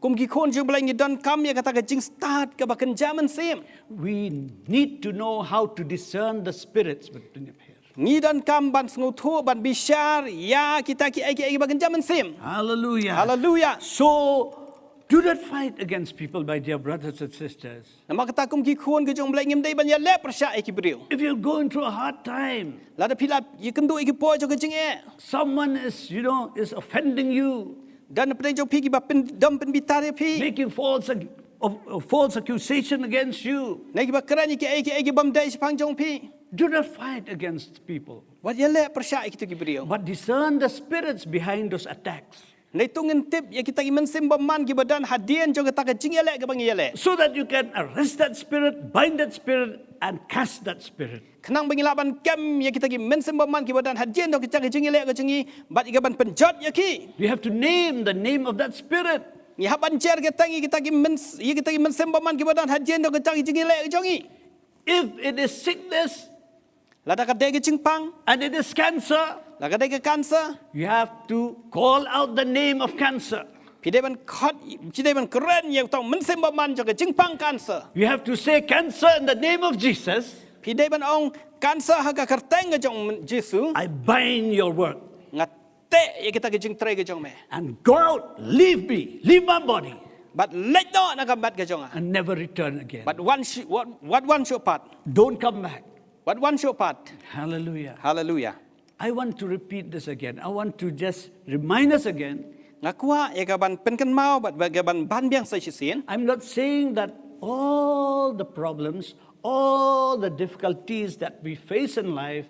Kum ki khun jong U Blei ngi donkam ïa kata ka jingstad kaba kynja mynsiem. We need to know how to discern the spirits. Ngi donkam ban sngewthuh, ban bishar ïa kita kiei kiei ba kynja mynsiem. Hallelujah. Hallelujah. So, do not fight against people, my dear brothers and sisters. Namar kata, kum ki khun ki jong U Blei, ngim dei ban ïaleh pyrshah ïa ki briew. If you're going through a hard time, lada phi la ïakynduh ïa ki por jong ka jingeh, someone is, you know, is offending you, don na pdeng jong phi kiba pyn-, don pynbitar ïa phi, making false ac-, of, of false accusation against you, ne kiba kren ïa kiei kiei ki bym dei shaphang jong phi, do not fight against people. Wat ïaleh pyrshah ïa kito ki briew. But discern the spirits behind those attacks. Hynrei to ngin tip ïa kita ki mynsiem bymman kiba don hadien jong kata ka jingïaleh kaba ngi ïaleh. So that you can arrest that spirit, bind that spirit, and cast that spirit. Khnang ba ngi lah ban kem ïa kita ki mynsiem bymman kiba don hadien jong kata ka jingïaleh ka jong ngi, bad ïa kaban pynjot ïa ki. We have to name the name of that spirit. Ngi hap ban jer kyrteng ïa kita ki myns-, ïa kita ki mynsiem bymman kiba don hadien jong kata ka jingïaleh ka jong ngi. If it is sickness, lada ka dei ka jingpang, and it is cancer, lada ka dei ka cancer, you have to call out the name of cancer. Phi dei ban khot, phi dei ban kren ïa uta u mynsiem bymman jong ka jingpang cancer. You have to say, "Cancer, in the name of Jesus, phi dei ban ong, "Cancer, ha ka kyrteng ka jong Jisu, I bind your work. Nga teh ïa kita ki jingtrei ka jong me. And go out, leave me, leave my body." Bad leit noh na ka met ka jong nga. And never return again. Bad wan shu-, wat, wat wan shuh pat. Don't come back. Wat wan shuh pat. Hallelujah. Hallelujah. I want to repeat this again. I want to just remind us again. Nga kwah ïa kaban pynkynmaw bad, bad kaban ban biang sa shisien. I'm not saying that all the problems, all the difficulties that we face in life,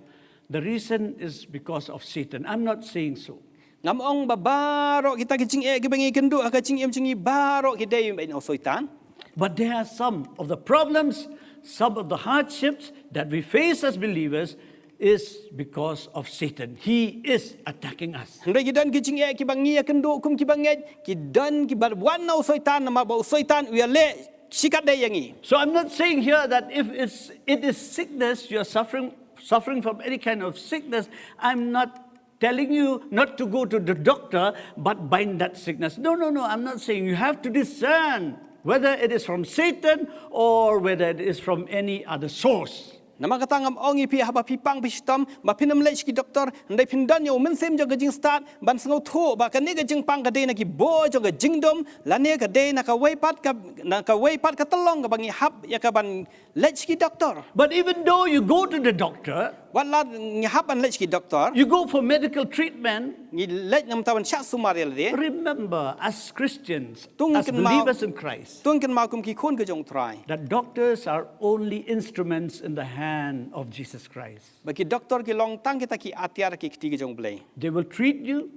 the reason is because of Satan. I'm not saying so. Ngam ong ba baroh kita ki jingeh kiba ngi kynduh ha ka jingim jong ngi baroh ki dei na u Soitan. But there are some of the problems, some of the hardships that we face as believers is because of Satan. He is attacking us. Hynrei ki don ki jingeh kiba ngi ïakynduh kum kiba ngeit, ki don kiba wan na u Soitan, namar ba u Soitan u ïaleh shikatdei ïa ngi. So I'm not saying here that if it's, it is sickness, you're suffering, suffering from any kind of sickness, I'm not telling you not to go to the doctor, but bind that sickness. No, no, no, I'm not saying. You have to discern whether it is from Satan or whether it is from any other source. Namar kata ngam ong ïa phi haba phi pang phi shitom ba phin ym leit sha ki doktor, hynrei phin don ïa u mynsiem jong ka jingstad ban sngewthuh ba kane ka jingpang ka dei na ki bor jong ka jingdum, lane ka dei na kawei pat ka, na kawei pat ka tyllong kaba ngi hap ïa kaban leit sha ki doktor. But even though you go to the doctor, wat la ngi hap ban leit sha ki doktor, you go for medical treatment, ngi leit namar ban shah sumar ïa lade. Remember, as Christians, to ngin as kynmaw, believers in Christ, to ngin kynmaw kum ki khun ka jong u Trai, that doctors are only instruments in the hand of Jesus Christ. Ba ki doktor ki long tang kita ki atiar ha ki kti ka jong u Blei. They will treat you.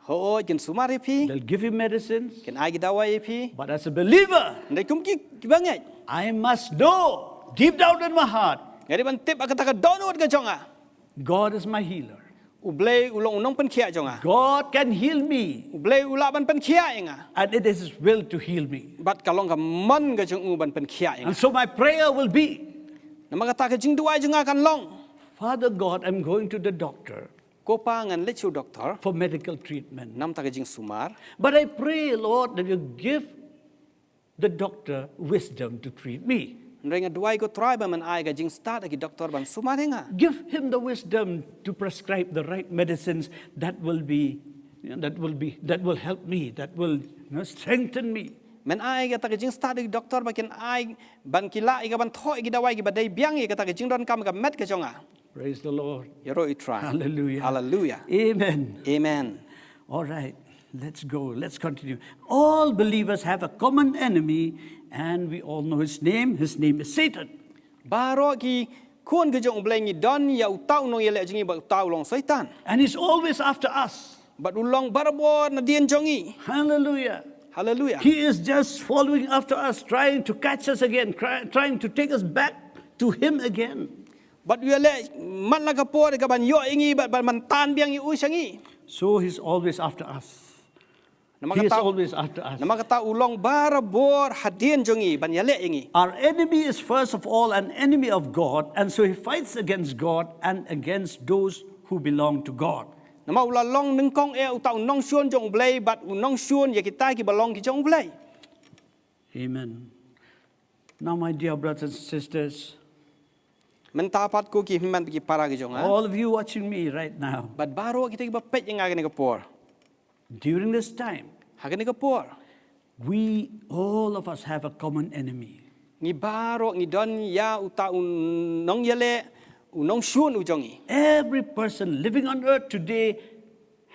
Hooid, kin sumar ïa phi. They'll give you medicines. Kin ai ki dawai ïa phi. But as a believer, hynrei kum ki, kiba ngeit, I must know deep down in my heart, nga dei ban tip ha kata ka dohnud ka jong nga, God is my healer. U Blei u long u nongpynkhiah jong nga. God can heal me. U Blei u lah ban pynkhiah ïa nga. And it is His will to heal me. Bad ka long ka mon ka jong u ban pynkhiah ïa nga. And so my prayer will be, namar kata ka jingduwai jong nga kan long, Father God, I'm going to the doctor, Ko Pa, ngan leit sha u doktor, for medical treatment, namar ka jingsumar. But I pray, Lord, that you give the doctor wisdom to treat me. Hynrei nga duwai, ko Trai, ba men ai ka jingstad ha ki doktor ban sumar ïa nga. Give him the wisdom to prescribe the right medicines that will be, you know, that will be, that will help me, that will, you know, strengthen me. Men ai kata ka jingstad ha ki doktor ba kin ai, ban ki lah ïa ka ban thoh ïa ki dawai kiba dei biang ïa kata ka jingdonkam ka met ka jong nga. Praise the Lord. Ïaroh ïa u Trai. Hallelujah. Hallelujah. Amen. Amen. All right. Let's go. Let's continue. All believers have a common enemy, and we all know his name. His name is Satan. Baroh ki khun ka jong u Blei ngi don ïa uta u nongïaleh jong ngi, bad uta u long Soitan. And he's always after us. Bad u long barabor nadien jong ngi. Hallelujah. Hallelujah. He is just following after us, trying to catch us again, cry-, trying to take us back to him again. Bad u ïaleh man la ka por ka ban ïoh ïa ngi, bad, bad ban tan biang ïa u sha ngi. So he's always after us. Namar kata, always after us. Namar kata u long barabor hadien jong ngi ban ïaleh ïa ngi. Our enemy is first of all an enemy of God, and so he fights against God and against those who belong to God. Namar u la long nyngkong eh uta u nongshun jong U Blei bad u nongshun ïa kita kiba long ki jong U Blei. Amen. Now, my dear brothers and sisters, mynta pat ko ki hynmen ki para ki jong nga, all of you watching me right now, bad baroh kita kiba peit ïa nga kane ka por, during this time, ha kane ka por, we, all of us, have a common enemy. Ngi baroh ngi don ïa uta u nongïaleh, u nongshun u jong ngi. Every person living on earth today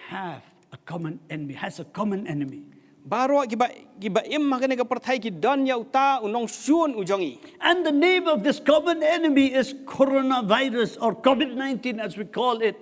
have a common enemy, has a common enemy. Baroh kiba, kiba im ha kane ka pyrthei ki don ïa uta u nongshun u jong ngi. And the name of this common enemy is coronavirus or COVID nineteen as we call it.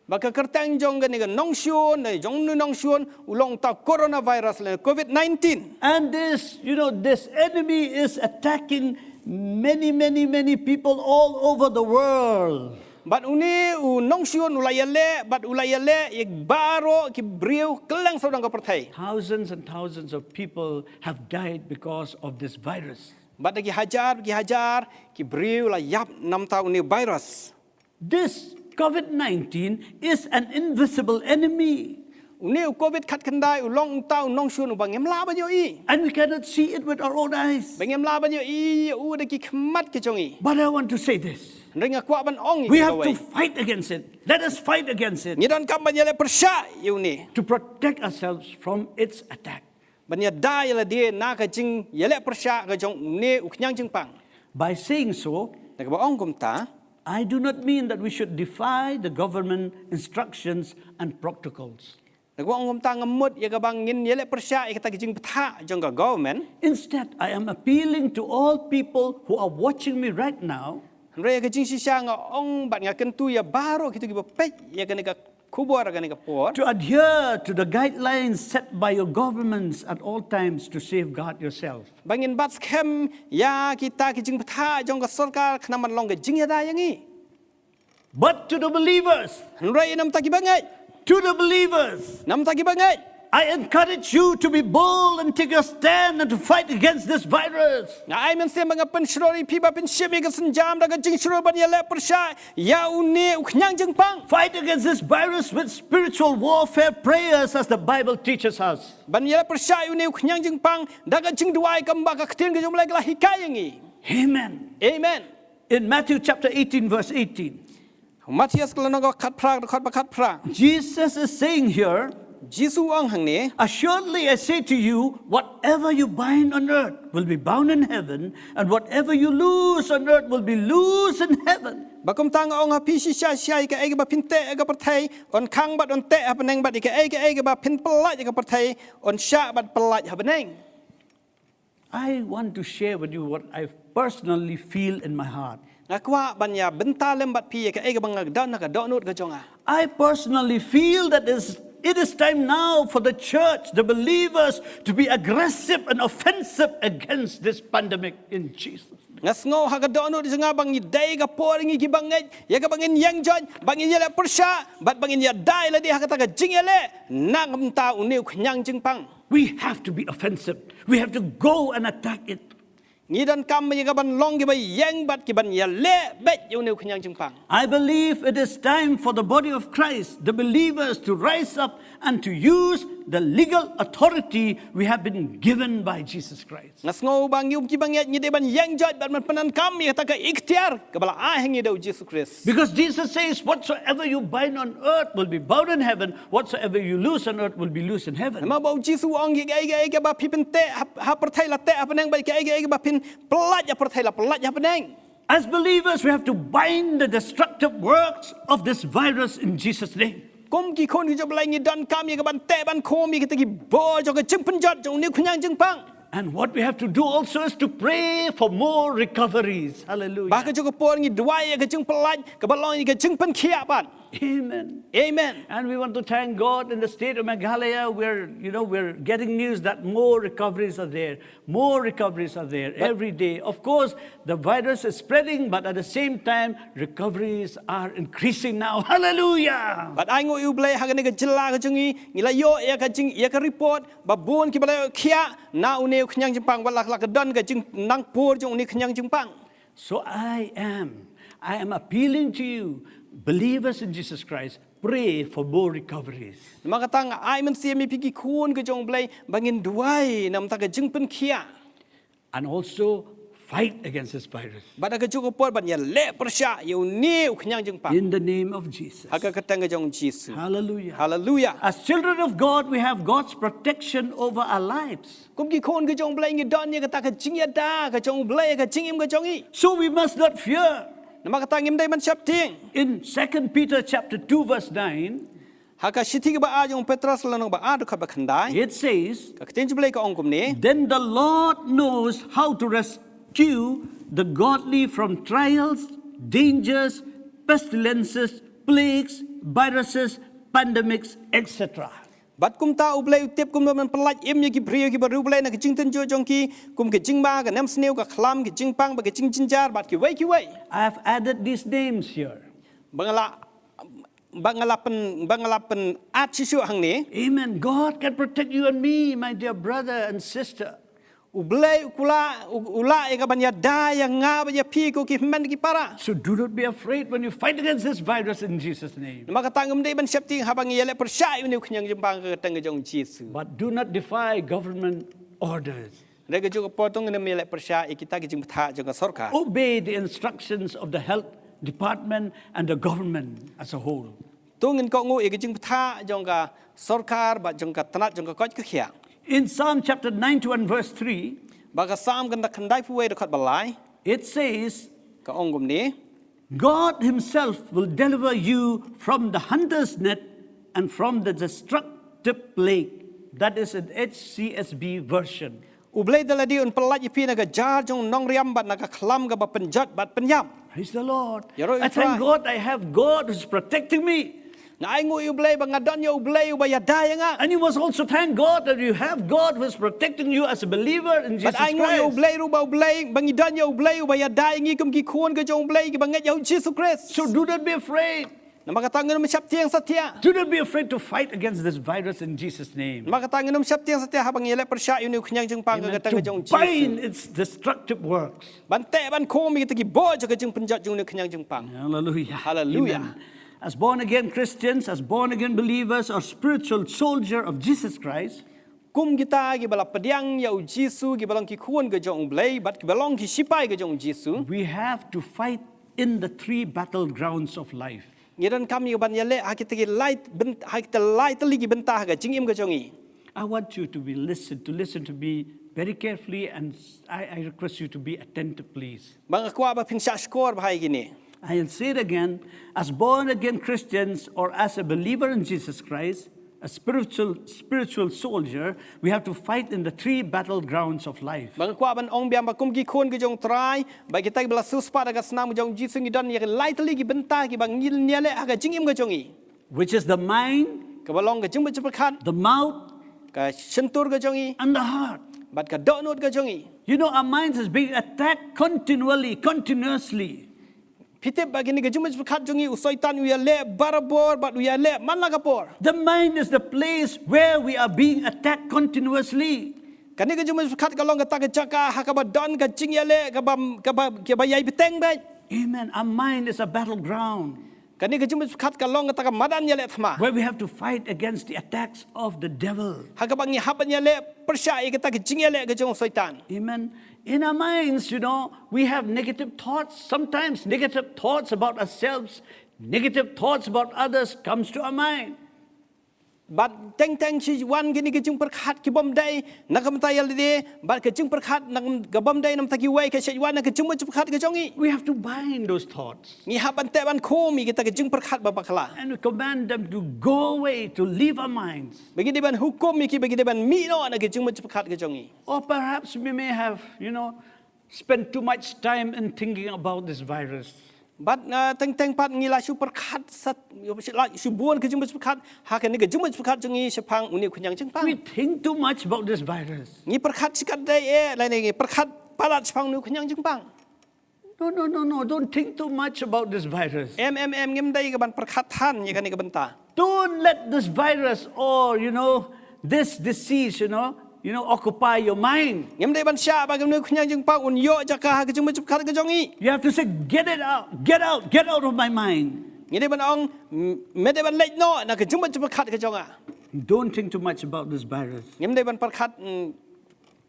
Bad ka kyrteng jong kane ka nongshun, ne jong u nongshun, u long uta coronavirus lane COVID nineteen. And this, you know, this enemy is attacking many, many, many people all over the world. Bad une u nongshun u la ïaleh, bad u la ïaleh ïa baroh ki briew kylleng saw dong ka pyrthei. Thousands and thousands of people have died because of this virus. Bad da ki hajar, ki hajar ki briew la ïap namar uta une u virus. This COVID nineteen is an invisible enemy. Une u COVID khatkhyndai u long uta u nongshun uba ngim lah ban ïohi. And we cannot see it with our own eyes. Ba ngim lah ban ïohi ïa u da ki khmat ki jong ngi. But I want to say this. Hynrei nga kwah ban ong ïa kawei. We have to fight against it. Let us fight against it. Ngi donkam ban ïaleh pyrshah ïa une. To protect ourselves from its attack. Ban ïada ïa lade na ka jingïaleh pyrshah ka jong une u khñiang jingpang. By saying so, da kaba ong kumta, I do not mean that we should defy the government instructions and protocols. Da kaba ong kumta ngam mut ïa kaba ngin ïaleh pyrshah ïa kata ka jingbthah jong ka government. Instead, I am appealing to all people who are watching me right now. Hynrei ïa ka jingshisha nga ong bad nga kyntu ïa baroh kito kiba peit ïa kane ka khubor ha kane ka por. To adhere to the guidelines set by your governments at all times to safeguard yourself. Ba ngin bat skhem ïa kita ki jingbthah jong ka sorkar khnang ban long ka jingïada ïa ngi. But to the believers, hynrei namar kita kiba ngeit, to the believers, namar kita kiba ngeit, I encourage you to be bold and take your stand and to fight against this virus. Nga ai mynsiem bad nga pynshlur ïa phi ba phin shim ïa ka sienjam da ka jingshlur ban ïaleh pyrshah ïa une u khñiang jingpang. Fight against this virus with spiritual warfare prayers as the Bible teaches us. Ban ïaleh pyrshah ïa une u khñiang jingpang da ka jingduwai kumba ka ktien ka jong U Blei ka la hikai ïa ngi. Amen. Amen. In Matthew chapter eighteen, verse eighteen, Mathaios ka lynnong kaba khatphra, dkhot ba khatphra. Jesus is saying here, Jisu u ong hangne, assuredly I say to you, whatever you bind on earth will be bound in heaven, and whatever you loose on earth will be loosed in heaven. Ba kumta nga ong ha phi shisha shisha, ïa kaei kaba phin teh ha ka pyrthei yn khang bad yn teh ha bneng, bad ïa kaei kaei kaba phin pyllait ha ka pyrthei yn shah bad pyllait ha bneng. I want to share with you what I personally feel in my heart. Nga kwah ban ïa bynta lem bad phi ïa kaei kaba nga don ha ka dohnud ka jong nga. I personally feel that is, it is time now for the church, the believers, to be aggressive and offensive against this pandemic in Jesus' name. Nga sngew ha ka dohnud jong nga ba ngi dei ka por ngi kiba ngeit ïa kaba ngin ïeng joit, ba ngin ïaleh pyrshah bad ba ngin ïada ïa lade ha kata ka jingïaleh na ka bynta une u khñiang jingpang. We have to be offensive. We have to go and attack it. Ngi donkam ïa kaban long kiba ïeng bad kiban ïaleh beit ïa une u khñiang jingpang. I believe it is time for the body of Christ, the believers, to rise up and to use the legal authority we have been given by Jesus Christ. Nga sngew ba ngi um kiba ngeit ngi dei ban ïeng joit bad ban pyndonkam ïa kata ka iktiar kaba la ai ha ngi da u Jisu Khrist. Because Jesus says, whatsoever you bind on earth will be bound in heaven, whatsoever you loose on earth will be loosed in heaven. Namar ba u Jisu u ong, ïa kaei kaei kaba phi pynteh ha, ha pyrthei la teh ha bneng, bad ïa kaei kaei kaba phin pyllait ha pyrthei la pyllait ha bneng. As believers, we have to bind the destructive works of this virus in Jesus' name. Kum ki khun ki jong U Blei ngi donkam ïa kaban teh ban khum ïa kita ki bor jong ka jingpynjot jong une u khñiang jingpang. And what we have to do also is to pray for more recoveries. Hallelujah. Bad ha kajuh ka por ngi duwai ïa ka jingpyllait kaba long ïa ka jingpynkhiah pat. Amen. Amen. And we want to thank God in the state of Meghalaya, where, you know, we're getting news that more recoveries are there. More recoveries are there every day. Of course, the virus is spreading, but at the same time, recoveries are increasing now. Hallelujah. Bad ai nguh ïa U Blei ha kane ka jylla ka jong ngi, ngi la ïoh ïa ka jing ïa ka report ba bun kiba la ïoh khiah na une u khñiang jingpang, wat la ka don ka jingnang por jong une u khñiang jingpang. So I am, I am appealing to you, believers in Jesus Christ, pray for more recoveries. Namar kata nga ai mynsiem ïa phi ki khun ka jong U Blei ba ngin duwai namar ka jingpynkhiah. And also fight against this virus. Bad ha kajuh ka por ban ïaleh pyrshah ïa une u khñiang jingpang. In the name of Jesus. Ha ka kyrteng ka jong U Jisu. Hallelujah. Hallelujah. As children of God, we have God's protection over our lives. Kum ki khun ka jong U Blei ngi don ïa kata ka jingïada ka jong U Blei ha ka jingim ka jong ngi. So we must not fear. Namar kata ngim dei ban sheptieng. In Second Peter chapter two verse nine, Ha ka shithi kaba ar jong u Petros lynnong ba ar dkhot ba khyndai. It says, Ka ktien jong U Blei ka ong kumne. Then the Lord knows how to rescue the godly from trials, dangers, pestilences, plagues, viruses, pandemics, et cetera. Bad kumta U Blei u tip kumno ban pyllait im ïa ki briew kiba riewblei na ka jingtynjuh jong ki, kum ka jingma, ka nemsniew, ka khlam, ka jingpang, bad ka jingjynjar, bad kiwei kiwei. I have added these names here. Ba nga la ba nga la pyn ba nga la pyn-at shisha hangne. Amen. God can protect you and me, my dear brother and sister. U Blei u lah u lah ïa ka ban ïada ïa nga bad ïa phi ko ki hynmen ki para. So do not be afraid when you fight against this virus in Jesus' name. Namar kata ngim dei ban sheptieng haba ngi ïaleh pyrshah ïa une u khñiang jingpang ha ka kyrteng ka jong U Jisu. But do not defy government orders. Hynrei ha kajuh ka por to ngin ym ïaleh pyrshah ïa kita ki jingbthah jong ka sorkar. Obey the instructions of the health department and the government as a whole. To ngin kohnguh ïa ki jingbthah jong ka sorkar bad jong ka tnat jong ka koit ka khiah. In Psalm chapter ninety-one verse three, Ba ka Salm ka khyndai phew wei dkhot ba lai. It says, Ka ong kumne. God himself will deliver you from the hunter's net and from the destructive plague. That is an H C S B version. U Blei da lade un pyllait ïa phi na ka jar jong u nongriam bad na ka khlam kaba pynjot bad pynïap. Praise the Lord. Ïaroh ïa U Trai. I thank God I have God who's protecting me. Nga ai nguh ïa U Blei ba nga don ïa U Blei uba ïada ïa nga. And you must also thank God that you have God who is protecting you as a believer in Jesus Christ. Bad ai nguh ïa U Blei ruh ba U Blei ba ngi don ïa U Blei uba ïada ïa ngi kum ki khun ka jong U Blei kiba ngeit ïa U Jisu Khrist. So do not be afraid. Namar kata ngin ym sheptieng satia. Do not be afraid to fight against this virus in Jesus' name. Namar kata ngin ym sheptieng satia haba ngi ïaleh pyrshah ïa une u khñiang jingpang ha ka kyrteng ka jong U Jisu. Amen. To bind its destructive works. Ban teh ban khum ïa kita ki bor jong ka jingpynjot jong une u khñiang jingpang. Hallelujah. Hallelujah. Amen. As born again Christians, as born again believers, or spiritual soldier of Jesus Christ, kum kita kiba la pdiang ïa U Jisu, kiba long ki khun ka jong U Blei bad kiba long ki shipai ka jong U Jisu, we have to fight in the three battlegrounds of life. Ngi donkam ïa ka ban ïaleh ha kita ki lai byn- ha kita lai tylli ki bynta ha ka jingim ka jong ngi. I want you to be listen to listen to me very carefully, and I, I request you to be attentive, please. Ba nga kwah ba phin shah shkor bha ïa kine. I'll say it again. As born again Christians or as a believer in Jesus Christ, a spiritual spiritual soldier, we have to fight in the three battlegrounds of life. Ba nga kwah ban ong biang ba kum ki khun ki jong U Trai, ba kita kiba la siewspah da ka snam ka jong U Jisu, ngi don ïa ki lai tylli ki bynta kiba ngin ïaleh ha ka jingim ka jong ngi. Which is the mind, kaba long ka jingmut jingpyrkhat, the mouth, ka shyntur ka jong ngi, and the heart, bad ka dohnud ka jong ngi. You know, our minds is being attacked continually, continuously. Phi tip ba kine ka jingmut jingpyrkhat jong ngi, u Soitan u ïaleh barabor bad u ïaleh man la ka por. The mind is the place where we are being attacked continuously. Kane ka jingmut jingpyrkhat ka long kata ka jaka ha kaba don ka jingïaleh kaba kaba kaba ïai bteng bad. Amen. Our mind is a battleground. Kane ka jingmut jingpyrkhat ka long kata ka madan ïaleh thma. Where we have to fight against the attacks of the devil. Ha kaba ngi hap ban ïaleh pyrshah ïa kata ka jingïaleh ka jong u Soitan. Amen. In our minds, you know, we have negative thoughts. Sometimes negative thoughts about ourselves, negative thoughts about others comes to our mind. Bad teng teng shi wan kine ki jingpyrkhat ki bym dei na ka bynta ïa lade, bad ka jingpyrkhat na ka bym dei na ka bynta kiwei ka shait wan na ka jingmut jingpyrkhat ka jong ngi. We have to bind those thoughts. Ngi hap ban teh ban khum ïa kita ki jingpyrkhat ba bakla. And we command them to go away, to leave our minds. Ba ngi dei ban hukum ïa ki, ba ngi dei ban mih noh na ka jingmut jingpyrkhat ka jong ngi. Or perhaps we may have, you know, spent too much time in thinking about this virus. Bad, uh, teng teng pat ngi la shu pyrkhat sat, la shu bun ka jingmut pyrkhat, ha kane ka jingmut pyrkhat jong ngi shaphang une u khñiang jingpang. We think too much about this virus. Ngi pyrkhat shikatdei eh, lane ngi pyrkhat palat shaphang une u khñiang jingpang. No, no, no, no. Don't think too much about this virus. Em, em, em, ngim dei ka ban pyrkhat than ïa kane ka bynta. Don't let this virus or, you know, this disease, you know, you know, occupy your mind. Ngim dei ban shah ba kane u khñiang jingpang un ïoh jaka ha ka jingmut pyrkhat ka jong ngi. You have to say, "Get it out, get out, get out of my mind." Ngi dei ban ong, "M-, me dei ban leit noh na ka jingmut pyrkhat ka jong nga." Don't think too much about this virus. Ngim dei ban pyrkhat, mm,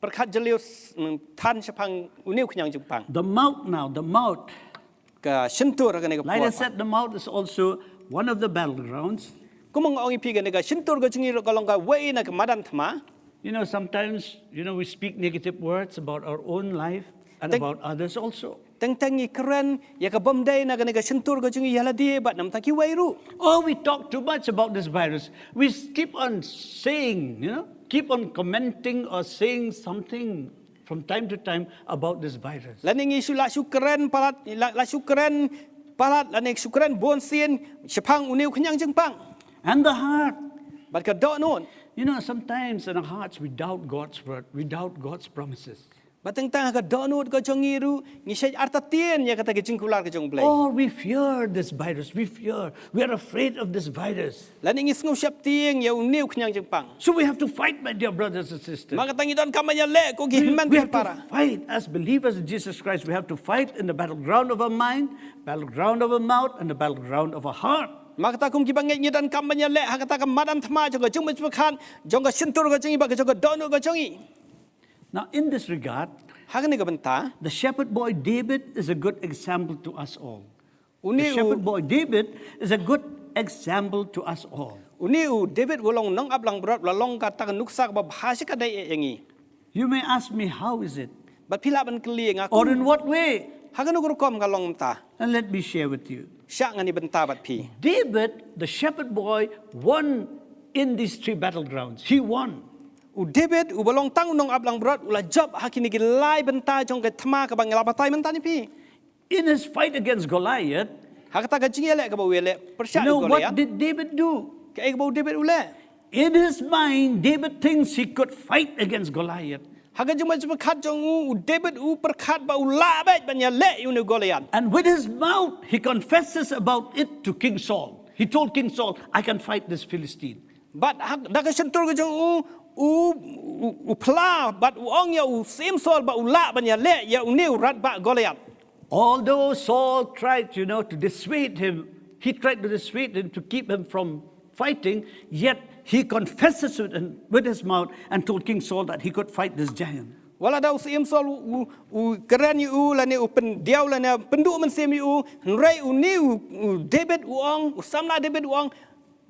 pyrkhat jylliew s-, mm, than shaphang une u khñiang jingpang. The mouth now, the mouth. Ka shyntur kane ka por. Like I said, the mouth is also one of the battlegrounds. Kumba nga ong ïa phi, kane ka shyntur ka jong ngi ruh ka long kawei na ka madan thma. You know, sometimes, you know, we speak negative words about our own life and about others also. Teng teng ngi kren ïa ka bym dei na kane ka shyntur ka jong ngi ïa lade bad namar kiwei ruh. Oh, we talk too much about this virus. We s-, keep on saying, you know, keep on commenting or saying something from time to time about this virus. Lane ngi shu la shu kren palat, la, la shu kren palat, lane shu kren bun sien shaphang une u khñiang jingpang. And the heart. Bad ka dohnud. You know, sometimes in our hearts we doubt God's word, we doubt God's promises. Bad teng teng ha ka dohnud ka jong ngi ruh, ngi shait artatien ïa kata ka jingkular ka jong U Blei. Oh, we fear this virus. We fear. We are afraid of this virus. Lane ngi sngewsheptieng ïa une u khñiang jingpang. So we have to fight, my dear brothers and sisters. Namar kata ngi donkam ban ïaleh ko ki hynmen ki para. We, we have to fight as believers in Jesus Christ. We have to fight in the battleground of our mind, battleground of our mouth, and the battleground of our heart. Namar kata kum ki bangeit ngi donkam ban ïaleh ha kata ka madan thma jong ka jingmut jingpyrkhat, jong ka shyntur ka jong ngi bad ka jong ka dohnud ka jong ngi. Now, in this regard, ha kane ka bynta, the shepherd boy David is a good example to us all. The shepherd boy David is a good example to us all. Une u David u long nongap langbrot, u la long kata ka nuksa kaba bha shikatdei ïa ngi. You may ask me, "How is it?" Bad phi lah ban kylli ïa nga, or in what way? Ha kano ka rukom ka long mynta? And let me share with you. Shah ngan ïa bynta bad phi. David, the shepherd boy, won in these three battlegrounds. He won. U David, uba long tang u nongap langbrot, u la jop ha kine ki lai bynta jong ka thma kaba ngi la batai mynta ne phi. In his fight against Goliath, ha kata ka jingïaleh kaba u ïaleh pyrshah ïa u Goliath, you know what did David do? Kaei kaba u David u leh? In his mind, David thinks he could fight against Goliath. Ha ka jingmut jingpyrkhat jong u, u David u pyrkhat ba u lah beit ban ïaleh ïa une u Goliath. And with his mouth, he confesses about it to King Saul. He told King Saul, "I can fight this Philistine." Bad ha, da ka shyntur ka jong u, u, u, u phla, bad u ong ïa u Syiem Saul ba u lah ban ïaleh ïa une u radbah Goliath. Although Saul tried, you know, to dissuade him, he tried to dissuade him to keep him from fighting, yet he confesses it in, with his mouth and told King Saul that he could fight this giant. Wat la da u Syiem Saul u, u, u kren ïa u, lane u pyndiaw, lane pynduh mynsiem ïa u, hynrei une u, u David u ong, u samla David u ong,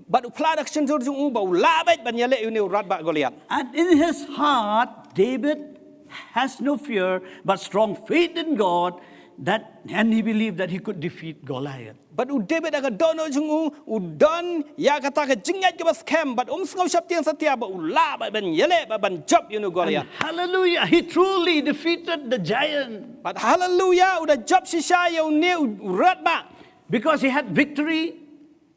bad u phla da ka shyntur jong u ba u lah beit ban ïaleh ïa une u radbah Goliath. And in his heart, David has no fear, but strong faith in God, that, and he believed that he could defeat Goliath. Bad u David ha ka dohnud jong u, u don ïa kata ka jingngeit kaba skhem, bad um sngewsheptieng satia ba u lah beit ban ïaleh, bad ban jop ïa une u Goliath. And hallelujah, he truly defeated the giant. Bad hallelujah, u da jop shisha ïa une u radbah. Because he had victory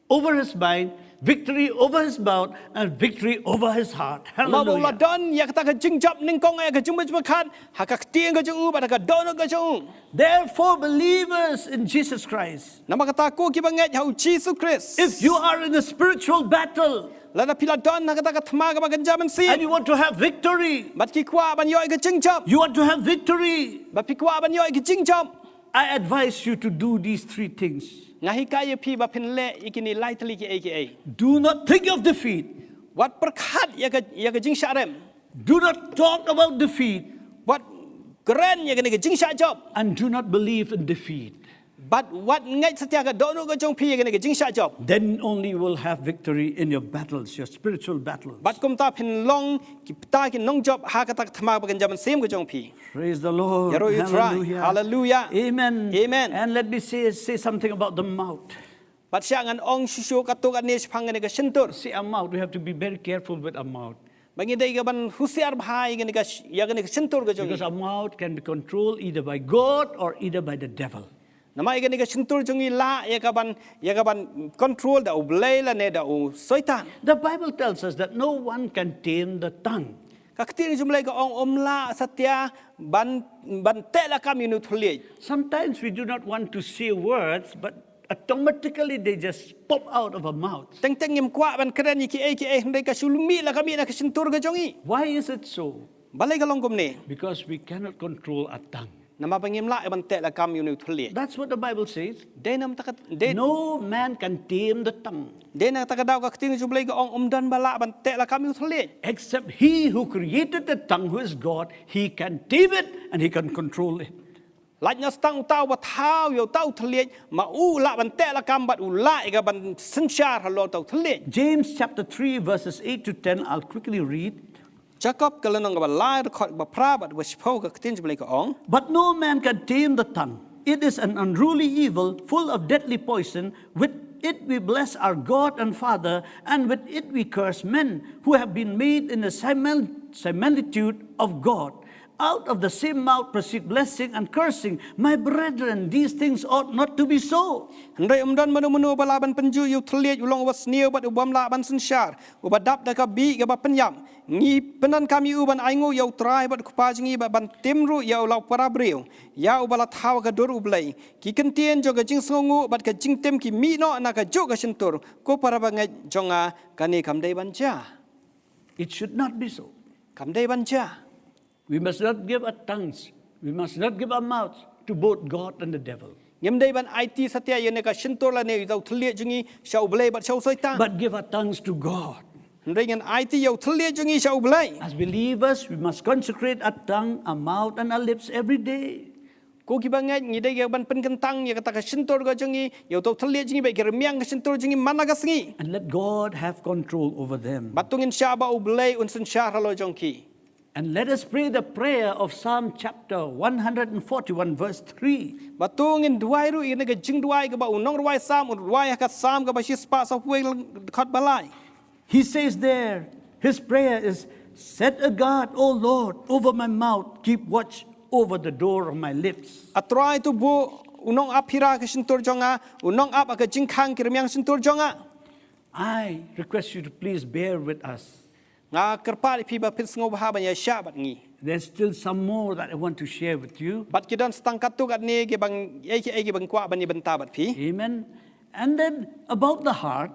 over his mind, victory over his mouth, and victory over his heart. Hallelujah. Namar ba u la don ïa kata ka jingjop nyngkong ïa ka jingmut jingpyrkhat ha ka ktien ka jong u bad ha ka dohnud ka jong u. Therefore, believers in Jesus Christ, namar kata ko ki bangeit ha u Jisu Khrist, if you are in a spiritual battle, lada phi la don ha kata ka thma kaba kynja mynsiem, and you want to have victory, bad phi kwah ban ïoh ïa ka jingjop, you want to have victory, bad phi kwah ban ïoh ïa ka jingjop, I advise you to do these three things. Nga hikai ïa phi ba phin leh ïa kine lai tylli kiei kiei. Do not think of defeat. Wat pyrkhat ïa ka, ïa ka jingshah rem. Do not talk about defeat. Wat kren ïa kane ka jingshah jop. And do not believe in defeat. Bad wat ngeit satia ka dohnud ka jong phi ïa kane ka jingshah jop. Then only you will have victory in your battles, your spiritual battles. Bad kumta phin long kita ki nongjop ha kata ka thma ba kynja mynsiem ka jong phi. Praise the Lord. Ïaroh ïa u Trai. Hallelujah. Hallelujah. Amen. Amen. And let me say, say something about the mouth. Bad shah ngan ong shuh shuh katto katne shaphang kane ka shyntur. See, our mouth, we have to be very careful with our mouth. Ba ngi dei ka ban husiar bha ïa kane ka sh-, ïa kane ka shyntur ka jong ngi. Because our mouth can be controlled either by God or either by the devil. Namar ïa kane ka shyntur jong ngi lah ïa ka ban, ïa ka ban control da u Blei lane da u Soitan. The Bible tells us that no one can tame the tongue. Ka ktien jong u Blei ka ong ym lah satia ban, ban teh lakam ïa une u thylliej. Sometimes we do not want to say words, but automatically they just pop out of our mouths. Teng teng ngim kwah ban kren ïa kiei kiei hynrei ka shu mih la ka mih na ka shyntur ka jong ngi. Why is it so? Balei ka long kumne? Because we cannot control our tongue. Namar ba ngim lah ban teh lakam ïa une u thylliej. That's what the Bible says. Dei na kata ka, dei, No man can tame the tongue dei na kata ka daw ka ktien jong u Blei ka ong ym don ba lah ban teh lakam ïa u thylliej. except he who created the tongue, who is God, he can tame it and he can control it. Lait na tang uta uba thaw ïa uta u thylliej, ma u lah ban teh lakam bad u lah ïa ka ban synshar halor uta u thylliej. James chapter three, verses eight to ten, I'll quickly read. Jakob ka lynnong kaba lai, dkhot ba phra bad ba shiphew, ka ktien jong u Blei ka ong. But no man can tame the tongue. It is an unruly evil, full of deadly poison. With it we bless our God and Father, and with it we curse men who have been made in the simil- similitude of God. Out of the same mouth proceed blessing and cursing. My brethren, these things ought not to be so. Hynrei ym don mano mano ba lah ban pynjur ïa u thylliej, u long uba sniew bad uba ym lah ban synshar, uba dap da ka bih kaba pynïap. Ngi pyndonkam ïa u ban ainguh ïa u Trai bad u Kpa jong ngi, bad ban tim ruh ïa u la u para briew, ïa uba la thaw ha ka dur u Blei. Ki kyntien jong ka jingsngewnguh bad ka jingtim ki mih noh na kajuh ka shyntur. Ko para bangeit jong nga, kane kam dei ban jia. It should not be so. Kam dei ban jia. We must not give our tongues, we must not give our mouths to both God and the devil, Ngim dei ban aiti satia ïa une ka shyntur lane ïa uta u thylliej jong ngi sha u Blei bad sha u Soitan. But give our tongues to God. Hynrei ngin aiti ïa u thylliej jong ngi sha u Blei. As believers, we must consecrate our tongue, our mouth, and our lips every day. Ko ki bangeit, ngi dei ban pynkyntang ïa kata ka shyntur ka jong ngi, ïa uta u thylliej jong ngi bad ki rmiang ka shyntur jong ngi man la ka sngi. And let God have control over them. Bad to ngin shah ba u Blei un synshar halor jong ki. And let us pray the prayer of Psalm chapter one hundred forty-one, verse three. Bad to ngin duwai ruh ïa kane ka jingduwai kaba u nongrwai Salm un duwai ha ka Salm kaba shispah sawphew wei, dkhot ba lai. He says there, his prayer is, "Set a guard, O Lord, over my mouth, keep watch over the door of my lips." A Trai, to buh u nongap hi ha ka shyntur jong nga, u nongap ha ka jingkhang ki rmiang shyntur jong nga. I request you to please bear with us. Nga kyrpad ïa phi ba phin sngewbha ban ïashah bad ngi. There's still some more that I want to share with you. Bad ki don sa tang katto katne kiba nga, eh, ki, eh, kiba nga kwah ban ïabynta bad phi. Amen. And then about the heart,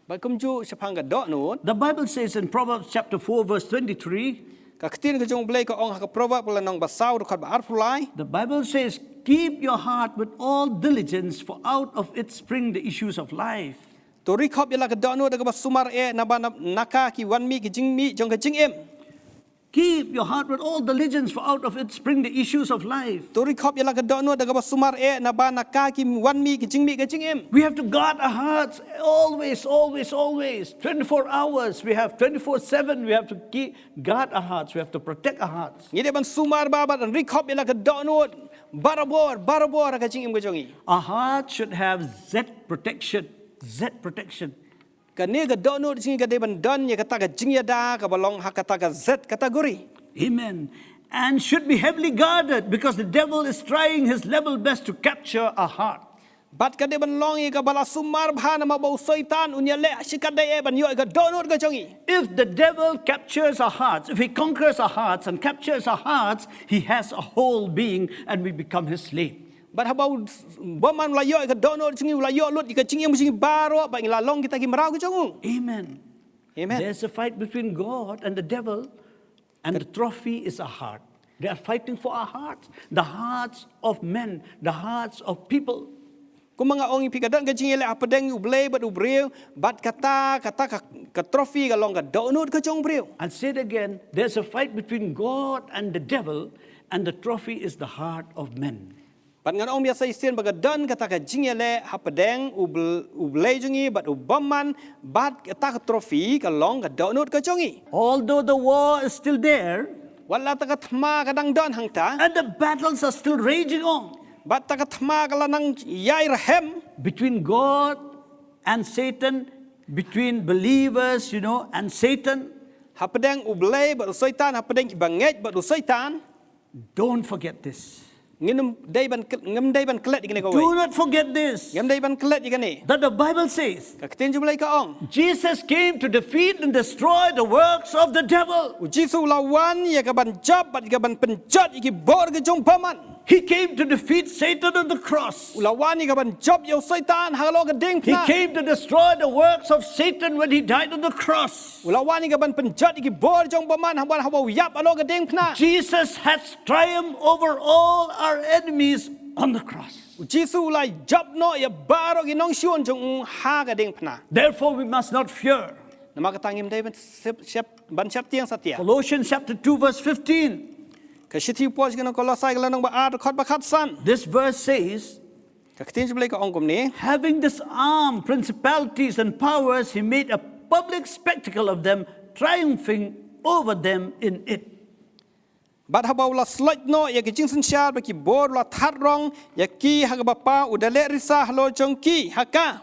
Bad kumjuh shaphang ka dohnud, the Bible says in Proverbs chapter four, verse twenty-three, ka ktien ka jong u Blei ka ong ha ka Proverb ka lynnong ba saw, dkhot ba arphew lai. The Bible says, "Keep your heart with all diligence, for out of it spring the issues of life." To ri khop ïa la ka dohnud da kaba sumar eh, naba na, na ka ki wan mih ki jingmih jong ka jingim. Keep your heart with all diligence, for out of it spring the issues of life. To ri khop ïa la ka dohnud da kaba sumar eh, naba na ka ki wan mih ki jingmih ka jingim. We have to guard our hearts always, always, always. twenty-four hours. We have twenty-four seven. We have to keep, guard our hearts. We have to protect our hearts. Ngi dei ban sumar ba, bad ri khop ïa la ka dohnud barabor, barabor ha ka jingim ka jong ngi. Our heart should have Z protection. Z protection. Kane ka dohnud jong ngi ka dei ban don ïa kata ka jingïada kaba long ha kata ka Z category. Amen. And should be heavily guarded, because the devil is trying his level best to capture our heart. Bad ka dei ban long ïa kaba la sumar bha, namar ba u Soitan un ïaleh shikatdei eh ban ïoh ïa ka dohnud ka jong ngi. If the devil captures our hearts, if he conquers our hearts and captures our hearts, he has a whole being and we become his slave. Bad haba u bymman u la ïoh ïa ka dohnud jong ngi, u la ïoh lut ïa ka jingim jong ngi baroh, bad ngi la long kita ki mraw ka jong u. Amen. Amen. There's a fight between God and the devil, and the trophy is our heart. They are fighting for our hearts, the hearts of men, the hearts of people. Kumba nga ong ïa phi, ka don ka jingïaleh hapdeng u Blei bad u briew, bad kata, kata ka, ka trophy ka long ka dohnud ka jong u briew. I'll say it again, there's a fight between God and the devil, and the trophy is the heart of men. Bad ngan ong biang sa shisien ba ka don kata ka jingïaleh hapdeng u Bl-, u Blei jong ngi bad u bymman, bad kata ka trophy ka long ka dohnud ka jong ngi. Although the war is still there, Wat la ta ka thma ka dang don hangta, and the battles are still raging on bad ta ka thma ka la nang ïai rhem between God and Satan, between believers, you know, and Satan. Hapdeng u Blei bad u Soitan, hapdeng ki bangeit bad u Soitan. Don't forget this. Ngim dei ban kl- ngim dei ban klet ïa kane kawei. Do not forget this. Ngim dei ban klet ïa kane. That the Bible says Ka ktien jong U Blei ka ong. Jesus came to defeat and destroy the works of the devil. U Jisu u la wan ïa ka ban jop bad ïa ka ban pynjot ïa ki bor ka jong bymman. He came to defeat Satan on the cross. U la wan ïa ka ban jop ïa u Soitan halor ka diengphna. He came to destroy the works of Satan when he died on the cross. U la wan ïa ka ban pynjot ïa ki bor jong bymman haba haba u ïap halor ka diengphna. Jesus has triumphed over all our enemies on the cross. U Jisu u la jop noh ïa baroh ki nongshun jong u ha ka diengphna. Therefore, we must not fear. Namar kata ngim dei ban shep, shep, ban sheptieng satia. Colossians chapter two, verse fifteen. Ka shithi u Paul sha ki nong Kolosai ka lynnong ba ar dkhot ba khatsan. This verse says, Ka ktien jong U Blei ka ong kumne. Having disarmed principalities and powers, he made a public spectacle of them, triumphing over them in it. Bad haba u la sloit noh ïa ki jingsynshar bad ki bor, u la thad rong ïa ki ha kaba pa, u da leh risa halor jong ki ha ka.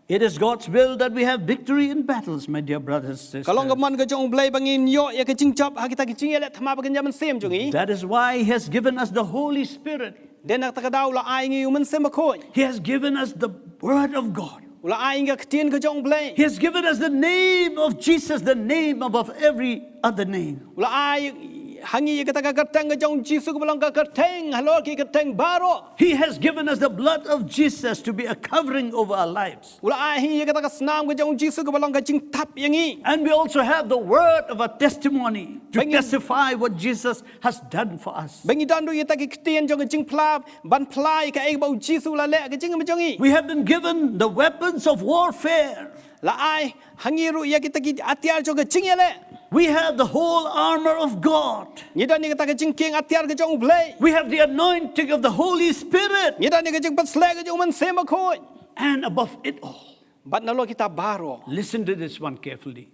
It is God's will that we have victory in battles, my dear brothers and sisters. Ka long ka mon ka jong U Blei ba ngin ïoh ïa ka jingjop ha kita ki jingïaleh thma ba kynja mynsiem jong ngi. That is why He has given us the Holy Spirit. Dei na kata ka daw u la ai ngi u Mynsiem Bakhuid. He has given us the Word of God. U la ai ngi ka ktien ka jong U Blei. He has given us the name of Jesus, the name above every other name. U la ai ha ngi ïa kata ka kyrteng ka jong U Jisu kaba long ka kyrteng halor ki kyrteng baroh. He has given us the blood of Jesus to be a covering over our lives. U la ai ha ngi ïa kata ka snam ka jong U Jisu kaba long ka jingtap ïa ngi. And we also have the word of our testimony to Bang- testify what Jesus has done for us. Ba ngi don ruh ïa kita ki ktien jong ka jingphla ban phla ïa kaei ba U Jisu u la leh ha ka jingim jong ngi. We have been given the weapons of warfare. La ai ha ngi ruh ïa kita ki atiar jong ka jingïaleh. We have the whole armor of God. Ngi don ïa kata ka jingkieng atiar ka jong U Blei. We have the anointing of the Holy Spirit. Ngi don ïa ka jingpynshlur ka jong U Mynsiem Bakhuid. And above it all, Bad nalor kita baroh. Listen to this one carefully.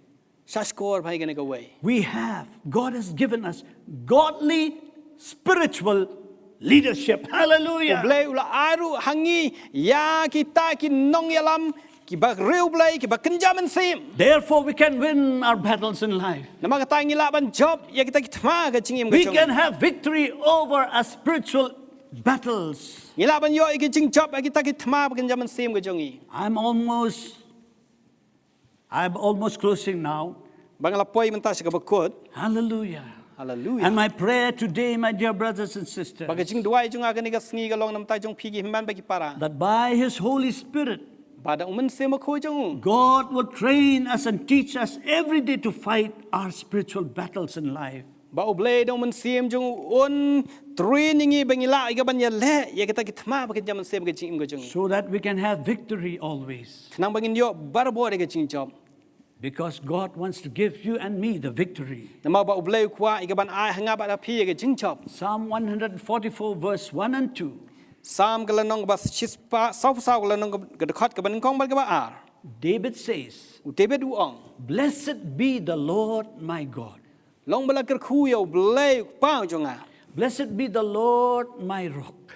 Sngap skhor bha ïa kane kawei. We have, God has given us godly spiritual leadership. Hallelujah. U Blei u la ai ruh ha ngi ïa kita ki nongïalam kiba riewblei, kiba kynja mynsiem. Therefore, we can win our battles in life. Namar kata ngi lah ban jop ïa kita ki thma ha ka jingim ka We jong can ngi. Have victory over our spiritual battles. Ngi lah ban ïoh ïa ki jingjop ïa kita ki thma ba kynja mynsiem ka jong ngi. I'm almost, I'm almost closing now. Ba nga la poi mynta sha kaba kut. Hallelujah. Hallelujah. And my prayer today, my dear brothers and sisters, Ba ka jingduwai jong nga kane ka sngi ka long na ka bynta jong phi ki hynmen bad ki para. That by His Holy Spirit, Ba da U Mynsiem Bakhuid jong u. God will train us and teach us every day to fight our spiritual battles in life. Ba U Blei da U Mynsiem jong u un train ïa ngi ba ngi lah ïa ka ban ïaleh ïa kita ki thma ba kynja mynsiem ha ka jingim ka jong ngi. So that we can have victory always. Khnang ba ngin ïoh barabor ïa ka jingjop. Because God wants to give you and me the victory. Namar ba U Blei u kwah ïa ka ban ai ha nga bad ha phi ïa ka jingjop. Psalm one forty-four, verse one and two. Psalm ka lynnong kaba shispah, saw phew saw, ka lynnong ka dkhot kaba nyngkong bad kaba ar. David says, U David u ong. Blessed be the Lord my God. Long ba la kyrkhu ïa U Blei u Kpa jong nga. Blessed be the Lord my rock.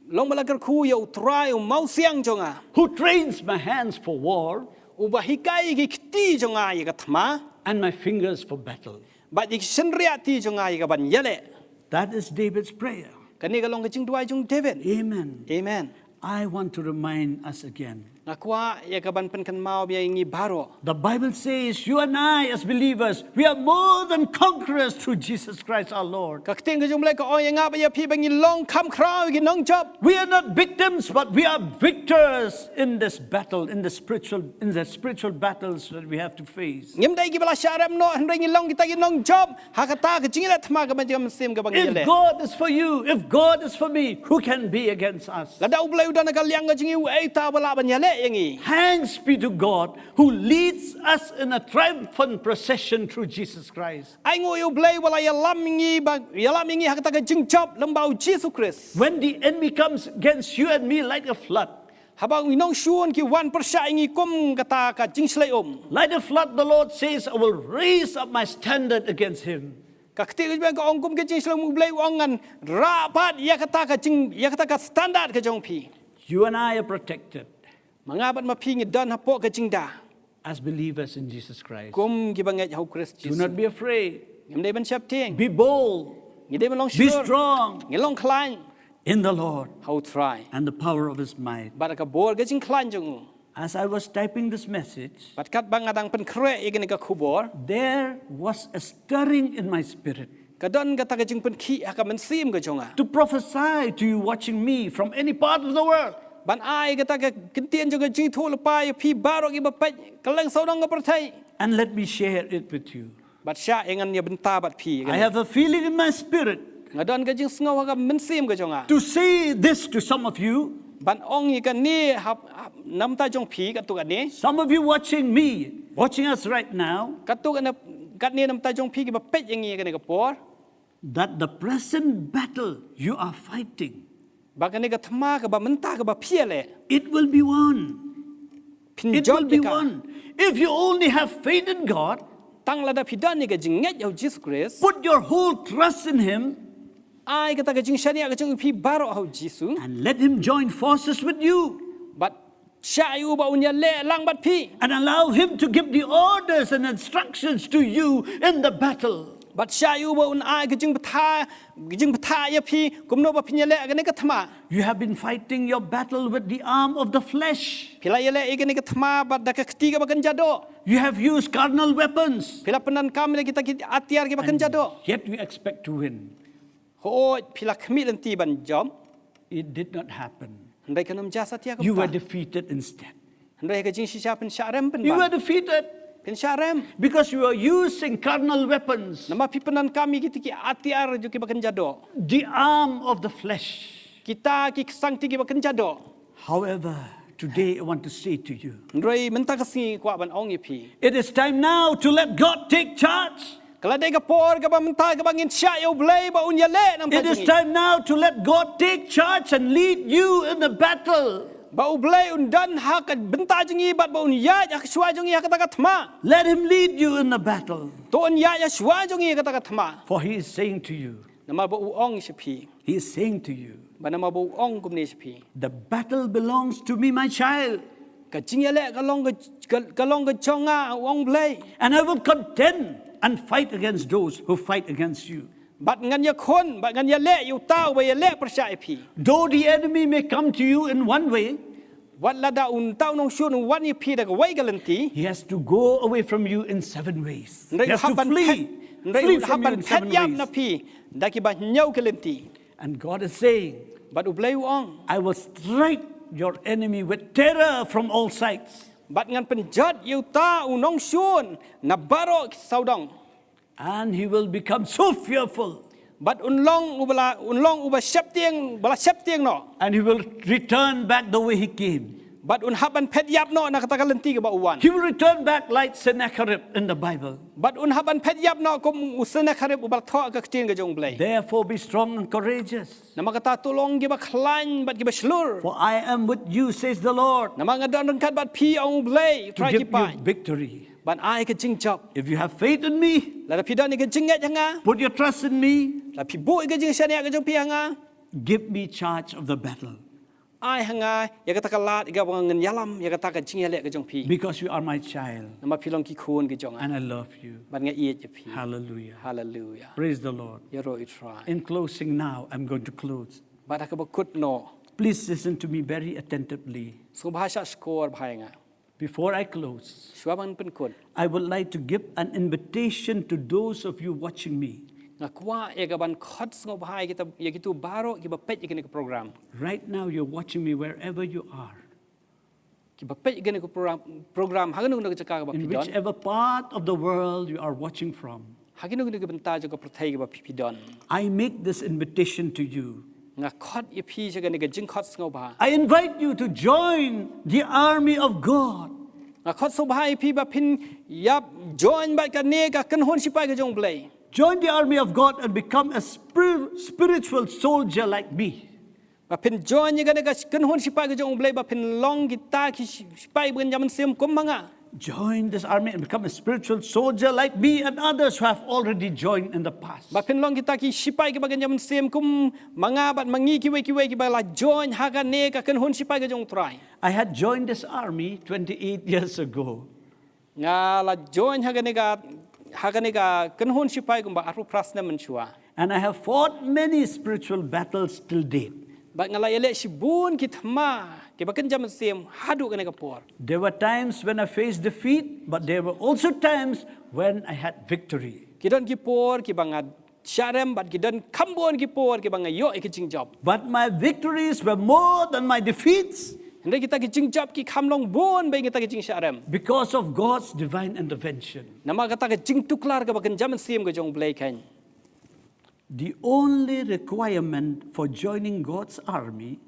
Long ba la kyrkhu ïa U Trai u mawsiang jong nga. Who trains my hands for war. Uba hikai ïa ki kti jong nga ïa ka thma. And my fingers for battle. Bad ïa ki shynriahti jong nga ïa ka ban ïaleh. That is David's prayer. Kane ka long ka jingduwai jong u David. Amen. Amen. I want to remind us again. Nga kwah ïa ka ban pynkynmaw biang ïa ngi baroh. The Bible says you and I as believers, we are more than conquerors through Jesus Christ our Lord. Ka ktien ka jong U Blei ka ong ïa nga bad ïa phi ba ngi long kham khraw, ki nongjop. We are not victims, but we are victors in this battle, in the spiritual, in the spiritual battles that we have to face. Ngim dei kiba la shah rem noh, hynrei ngi long kita ki nongjop ha kata ka jingïaleh thma kaba kynja mynsiem kaba ngi ïaleh. If God is for you, if God is for me, who can be against us? Lada U Blei u don ha ka liang ka jong ngi, uei uta uba lah ban ïaleh ïa ngi? Thanks be to God who leads us in a triumphant procession through Jesus Christ. Ainguh ïa U Blei uba la ïalam ïa ngi ba, ïalam ïa ngi ha kata ka jingjop lyngba U Jisu Khrist. When the enemy comes against you and me like a flood, Haba ki nongshun ki wan pyrshah ïa ngi kum kata ka jingshlei um. Like a flood, the Lord says, I will raise up my standard against him. Ka ktien ka jong U Blei ka ong kum ka jingshlei um, U Blei u ong ngan rah pat ïa kata ka jing, ïa kata ka standard ka jong phi. You and I are protected. Ma nga bad ma phi ngi don hapoh ka jingda. As believers in Jesus Christ. Kum kiba ngeit ha U Khrist Jisu. Do not be afraid. Ngim dei ban sheptieng. Be bold. Ngi dei ban long Be shlur. Strong. Ngi long khlaiñ. in the Lord ha U Trai. And the power of his might. Bad ha ka bor ka jingkhlaiñ jong u. As I was typing this message, Bad katba nga dang pynkhreh ïa kane ka khubor, there was a stirring in my spirit ka don kata ka jingpynkhih ha ka mynsiem ka jong nga. To prophesy to you watching me from any part of the world. Ban ai kata ka kyntien jong ka jingthoh lypa ïa phi baroh kiba peit kylleng sawdong ka pyrthei. And let me share it with you. Bad shah ïa ngan ïa bynta bad phi. I have a feeling in my spirit Nga don ka jingsngew ha ka mynsiem ka jong nga. To say this to some of you. Ban ong ïa kane ha, ha, namta jong phi katto katne. Some of you watching me, watching us right now. Katto katne, katne namta jong phi kiba peit ïa ngi ïa kane ka por. That the present battle you are fighting, ba kane ka thma kaba mynta kaba phi ïaleh, it will be won. Phin It will be won. If you only have faith in God, tang lada phi don ïa ka jingngeit ha u Jisu Khrist, put your whole trust in Him, ai kata ka jingshaniah ka jong phi baroh ha u Jisu, and let Him join forces with you. Bad shah ïa u ba un ïaleh lang bad phi. And allow Him to give the orders and instructions to you in the battle. Bad shah ïa u ba un ai ka jingbthah, ka jingbthah ïa phi kumno ba phin ïaleh kane ka thma. You have been fighting your battle with the arm of the flesh. Phi la ïaleh ïa kane ka thma bad da ka kti kaba kynja doh. You have used carnal weapons. Phi la pyndonkam ïa kita ki atiar kiba kynja doh. Yet you expect to win. Hooid, phi la khmih lynti ban jop. It did not happen. Hynrei kan ym jia satia ka. You were defeated instead. Hynrei ka jingshisha phin shah rem pynban. You were defeated. Phin shah rem. Because you are using carnal weapons. Namar phi pyndonkam ïa kita ki atiar jong kiba kynja doh. The arm of the flesh. Kita ki ksangti kiba kynja doh. However, today I want to say to you. Hynrei mynta ka sngi kwah ban ong ïa phi. It is time now to let God take charge. Ka la dei ka por kaba mynta kaba ngin shah ïa u Blei ba un ïaleh namta jong ngi. It is time now to let God take charge and lead you in the battle. Ba u Blei un don ha ka bynta jong ngi bad ba un ïaid ha ka shuwa jong ngi ha kata ka thma. Let Him lead you in the battle. To un ïaid ha shuwa jong ngi ha kata ka thma. For He is saying to you. Namar ba u ong sha phi. He is saying to you. Ba namar ba u ong kumne sha phi. The battle belongs to me, my child. Ka jingïaleh ka long ka, ka, ka long ka jong nga, u ong Blei. And I will contend and fight against those who fight against you. Bad ngan ïakhun, bad ngan ïaleh ïa uta uba ïaleh pyrshah ïa phi. Though the enemy may come to you in one way, wat lada uta u nongshun u wan ïa phi da kawei ka lynti. He has to go away from you in seven ways. He has to flee. Flee from you in seven ways. Hynrei u hap ban phet ïap na phi da kiba hynñiew ki lynti. And God is saying, bad u Blei u ong, I will strike your enemy with terror from all sides. Bad ngan pynjot ïa uta u nongshun na baroh ki sawdong. And he will become so fearful. Bad un long uba la, un long uba sheptieng, ba la sheptieng noh. And he will return back the way he came. Bad un hap ban phet ïap noh na kata ka lynti kaba u wan. He will return back like Sennacherib in the Bible. Bad un hap ban phet ïap noh kum u Sennacherib uba la thoh ha ka ktien ka jong u Blei. Therefore be strong and courageous. Namar kata to long kiba khlaiñ bad kiba shlur. For I am with you, says the Lord. Namar nga don ryngkat bad phi, ong u Blei, u Trai ki paid. To give you victory. Ban ai ka jingjop. If you have faith in me, lada phi don ïa ka jingngeit ha nga, put your trust in me, lada phi buh ïa ka jingshaniah ka jong phi ha nga, give me charge of the battle. Ai ha nga ïa kata ka lad ïa kaba ngan ïalam ïa kata ka jingïaleh ka jong phi. Because you are my child. Namar phi long ki khun ki jong nga. And I love you. Bad nga ïeit ïa phi. Hallelujah. Hallelujah. Praise the Lord. Ïaroh ïa u Trai. In closing now, I'm going to close. Bad ha kaba kut noh. Please listen to me very attentively. Sngewbha shah shkor bha ïa nga. Before I close, shuwa ban pynkut, I would like to give an invitation to those of you watching me. Nga kwah ïa ka ban khot sngewbha ïa kita, ïa kito baroh kiba peit ïa kane ka program. Right now, you're watching me wherever you are. Kiba peit ïa kane ka program, program ha kano kano ka jaka kaba phi don. In whichever part of the world you are watching from. Ha kino kino ki bynta jong ka pyrthei kaba phi, phi don. I make this invitation to you. Nga khot ïa phi sha kane ka jingkhot sngewbha. I invite you to join the army of God. Nga khot sngewbha ïa phi ba phin ïa join bad kane ka kynhun shipai ka jong u Blei. Join the army of God and become a spir-, spiritual soldier like me. Ba phin join ïa kane ka kynhun shipai ka jong u Blei, ba phin long kita ki shi-, shipai ba kynja mynsiem kum ma nga. Join this army and become a spiritual soldier like me and others who have already joined in the past. Ba phin long kita ki shipai kiba kynja mynsiem kum ma nga bad ma ngi kiwei kiwei kiba la join ha kane ka kynhun shipai ka jong u Trai. I had joined this army twenty-eight years ago. Nga la join ha kane ka, ha kane ka kynhun shipai kumba arphew phra snem mynshuwa. And I have fought many spiritual battles till date. Bad nga la ïaleh shibun ki thma kiba kynja mynsiem haduh kane ka por. There were times when I faced defeat, but there were also times when I had victory. Ki don ki por kiba nga shah rem, bad ki don kham bun ki por kiba nga ïoh ïa ki jingjop. But my victories were more than my defeats. Hynrei kita ki jingjop ki kham long bun ba kita ki jingshah rem. Because of God's divine intervention. Namar kata ka jingtuklar kaba kynja mynsiem ka jong U Blei khein. The only requirement for joining God's army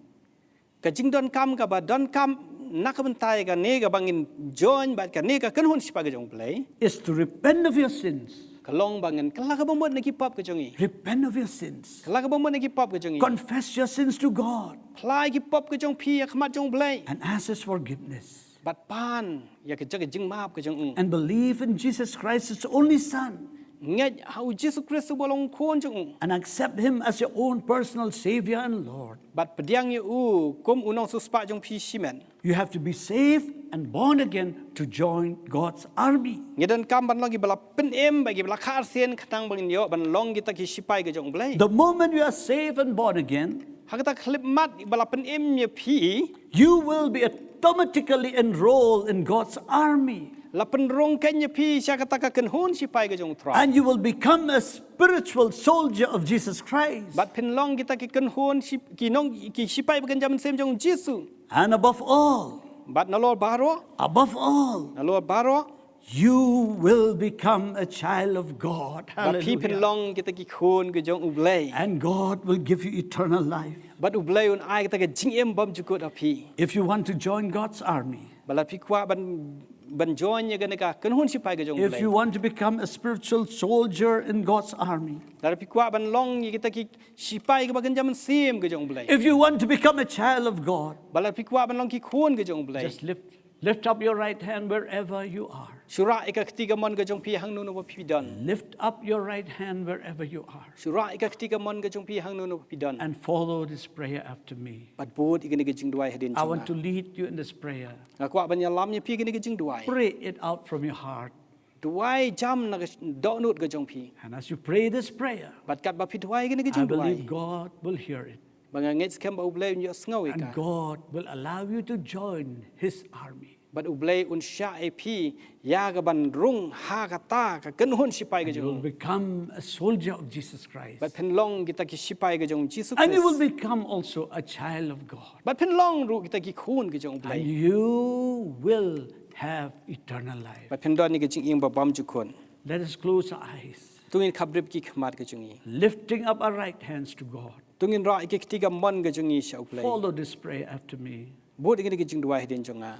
Ka jingdonkam kaba donkam na ka bynta ïa kane kaba ngin join bad kane ka kynhun shipai ka jong U Blei is to repent of your sins, ka long ba ngin kylla kaba mut na ki pop ka jong ngi. Repent of your sins. Kylla kaba mut na ki pop ka jong ngi. Confess your sins to God. Phla ïa ki pop ka jong phi ha khmat jong U Blei. And ask His forgiveness. Bad pan ïa ka jaka jingmap ka jong u. And believe in Jesus Christ, His only Son. Ngeit ha U Jisu Khrist uba long Khun jong u. And accept Him as your own personal Savior and Lord. Bad pdiang ïa u kum u nongsiewspah jong phi shimet. You have to be saved and born again to join God's army. Ngi donkam ban long kiba la pynim bad kiba la kha arsien khnang ba ngin ïoh ban long kita ki shipai ka jong U Blei. The moment you are saved and born again, ha kata ka khyllipmat ba la pynim ïa phi, you will be automatically enrolled in God's army. La pynrung khein ïa phi sha kata ka kynhun shipai ka jong U Trai. And you will become a spiritual soldier of Jesus Christ. Bad phin long kita ki kynhun ship, ki nong, ki shipai ba kynja mynsiem jong U Jisu. And above all, bad nalor baroh, above all, nalor baroh, you will become a child of God. Bad phi phin long kita ki khun ka jong U Blei. And God will give you eternal life. Bad U Blei un ai kita ka jingim bymjukut ha phi. If you want to join God's army, bad lada phi kwah ban, ban join ïa kane ka kynhun shipai ka jong U Blei. If you want to become a spiritual soldier in God's army, lada phi kwah ban long ïa kita ki shipai kaba kynja mynsiem ka jong U Blei. If you want to become a child of God, bad lada phi kwah ban long ki khun ka jong U Blei. Just lift Lift up your right hand wherever you are. Shu rah ïa ka kti kamon ka jong phi hangno hangno ba phi don. Lift up your right hand wherever you are. Shu rah ïa ka kti kamon ka jong phi hangno hangno ba phi don. And follow this prayer after me. Bad bud ïa kane ka jingduwai hadien jong nga. I want to lead you in this prayer. Nga kwah ban ïalam ïa phi ïa kane ka jingduwai. Pray it out from your heart. Duwai jam na ka dohnud ka jong phi. And as you pray this prayer, bad katba phi duwai ïa kane ka jingduwai, I believe God will hear it. Ba nga ngeit skhem ba U Blei un ïohsngew ïa ka. And God will allow you to join His army. Bad U Blei un shah ïa phi ïa ka ban rung ha kata ka kynhun shipai ka jong u. And you will become a soldier of Jesus Christ. Bad phin long kita ki shipai ka jong U Jisu Khrist. And you will become also a child of God. Bad phin long ruh kita ki khun ka jong U Blei. And you will have eternal life. Bad phin don ïa ka jingim ba bymjukut. Let us close our eyes. To ngin khapbrip ki khmat ka jong ngi. Lifting up our right hands to God. To ngin rah ïa ki kti kamon ka jong ngi sha U Blei. Follow this prayer after me. Bud ïa kane ka jingduwai hadien jong nga.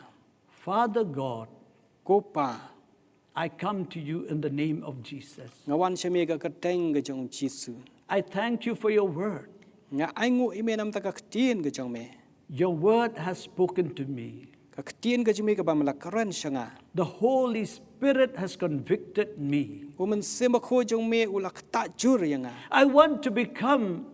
Father God, Ko Pa, I come to you in the name of Jesus. Nga wan sha me ha ka kyrteng ka jong U Jisu. I thank you for your word. Nga ainguh ïa me namar ka ktien ka jong me. Your word has spoken to me. Ka ktien ka jong me kaba me la kren sha nga. The Holy Spirit has convicted me. U Mynsiem Bakhuid jong me u la ktah jur ïa nga. I want to become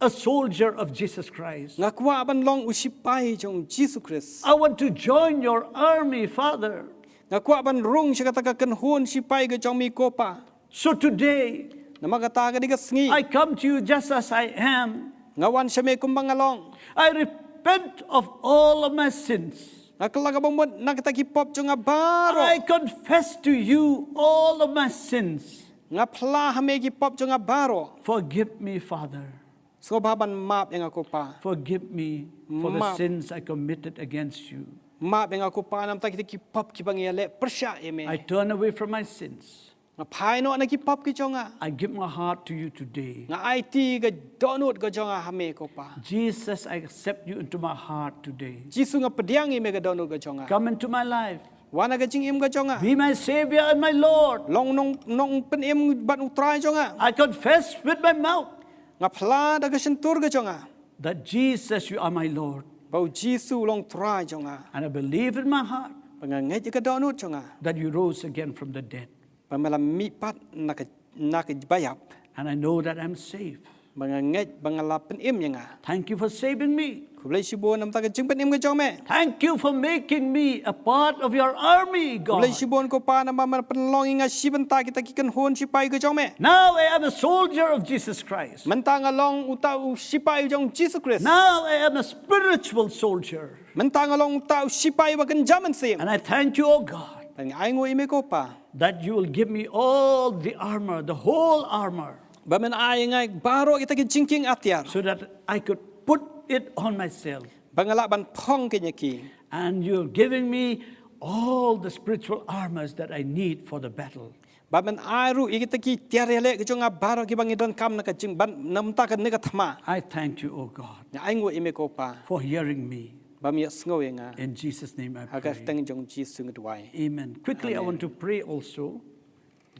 a soldier of Jesus Christ. Nga kwah ban long u shipai jong U Jisu Khrist. I want to join your army, Father. Nga kwah ban rung sha kata ka kynhun shipai ka jong me, Ko Pa. So today, namar kata kane ka sngi, I come to you just as I am. Nga wan sha me kumba nga long. I repent of all of my sins. Nga kylla kaba mut na kita ki pop jong nga baroh. I confess to you all of my sins. Nga phla ha me ki pop jong nga baroh. Forgive me, Father. Sngewbha ban map ïa nga, Ko Pa. Forgive me for the sins I committed against you. Map ïa nga, Ko Pa, namar kita ki pop kiba nga ïaleh pyrshah ïa me. I turn away from my sins. Nga phai noh na ki pop ki jong nga. I give my heart to you today. Nga aiti ka dohnud ka jong nga ha me, Ko Pa. Jesus, I accept you into my heart today. Jisu, nga pdiang ïa me ha ka dohnud ka jong nga. Come into my life. Wan ha ka jingim ka jong nga. Be my Savior and my Lord. Long nong, nongpynim bad U Trai jong nga. I confess with my mouth. Nga phla da ka shyntur ka jong nga. That Jesus, you are my Lord. Ba U Jisu u long Trai jong nga. And I believe in my heart. Ba nga ngeit ha ka dohnud jong nga. That you rose again from the dead. Ba me la mihpat na ka, na kiba ïap. And I know that I'm saved. Ba nga ngeit ba nga la pynim ïa nga. Thank you for saving me. Khublei shibun namta ka jingpynim ka jong me. Thank you for making me a part of your army, Khublei God. Shibun ko Pa namar me pynlong ïa nga shi bynta kita ki kynhun shipai ka jong me. Now I am a soldier of Jesus Christ. Mynta nga long uta u shipai jong Jisu Khrist. Now I am a spiritual soldier. Mynta nga long uta u shipai ba kynja mynsiem. And I thank you, O God, Bad nga ai nguh ïa me ko Pa. That you will give me all the armor, the whole armor. Ba men ai ïa nga baroh kita ki jingkieng atiar. So that I could put it on myself. Ba nga lah ban phong kine ki. And you're giving me all the spiritual armors that I need for the battle. Ba men ai ruh ïa kita ki tiar ïaleh ka jong nga baroh kiba ngi donkam na ka jing ban namta kane ka thma. I thank you, O God, Nga ai nguh ïa me ko Pa. For hearing me. Ba me ïohsngew ïa nga. In Jesus' name I Ha ka pray. Kyrteng jong Jisu nga duwai. Amen. Quickly, I want to pray also.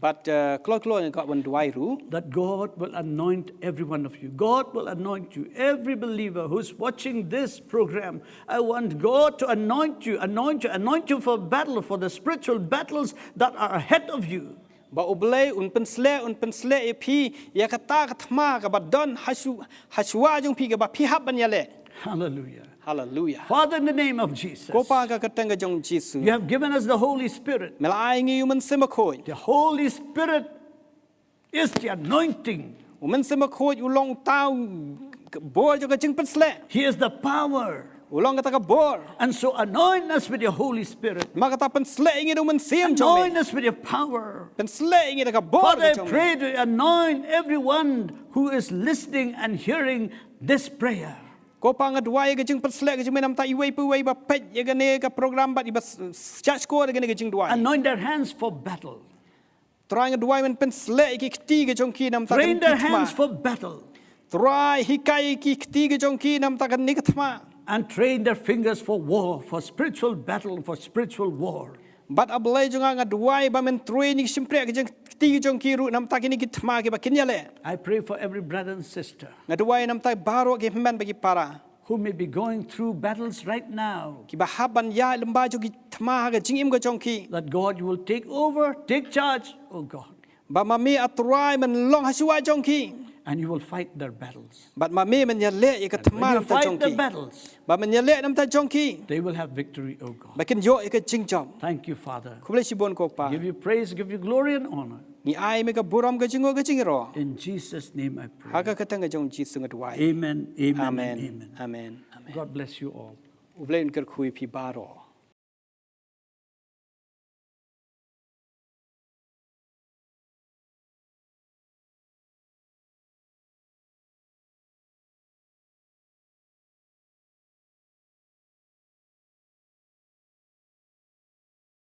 Bad uh, kloi kloi nga kwah ban duwai ruh. That God will anoint every one of you. God will anoint you. Every believer who's watching this program, I want God to anoint you, anoint you, anoint you for battle, for the spiritual battles that are ahead of you. Ba U Blei un pynsleh, un pynsleh ïa phi ïa kata ka thma kaba don hashu hashuwa jong phi kaba phi hap ban ïaleh. Hallelujah. Hallelujah. Father, in the name of Jesus, Ko Pa ha ka kyrteng ka jong Jisu. You have given us the Holy Spirit. Me la ai ngi ïa u Mynsiem Bakhuid. The Holy Spirit is the anointing. U Mynsiem Bakhuid u long uta u bor jong ka jingpynsleh. He is the power. U long kata ka bor. And so anoint us with your Holy Spirit. Namar kata pynsleh ïa ngi da u Mynsiem jong me. Anoint us with your power. Pynsleh ïa ngi da ka bor Father, I jong me. Pray to anoint everyone who is listening and hearing this prayer. Ko Pa nga duwai ka jingpynsleh ka jong me namta iwei pa iwei ba peit ïa kane ka program bad iba s- s- shah shkor ïa kane ka jingduwai. Anoint their hands for battle. Trai nga duwai men pynsleh ïa ki kti ka jong ki namta Train their kane ka thma. Hands for battle. Trai hikai ïa ki kti ka jong ki namta kane ka thma. And train their fingers for war, for spiritual battle, for spiritual war. Bad A Blei jong nga nga duwai ba men train ïa ki shympriah ka jong kti ka jong ki ruh namta kine ki thma kiba kin ïaleh. I pray for every brother and sister Nga duwai namta baroh ki hynmen bad ki para. Who may be going through battles right now. Kiba hap ban ïaid lyngba jong ki thma ha ka jingim ka jong ki. That God, you will take over, take charge, oh God. Ba ma me A Trai men long hashuwa jong ki. And you will fight their battles. Bad ma me men ïaleh ïa ka thma When you namta jong fight the ki. Battles, Ba men ïaleh namta jong ki. They will have victory, oh God. Ba kin ïoh ïa ka jingjop. Thank you, Father. Khublei shibun ko Pa. Give you praise, give you glory and honor. Ngi ai me ka burom ka jingngooh ka jingïaroh. In Jesus' name I pray. Ha ka kyrteng ka jong Jisu nga duwai. Amen, amen, Amen. and amen. Amen. Amen. God bless you all. U Blei un kyrkhu ïa phi baroh.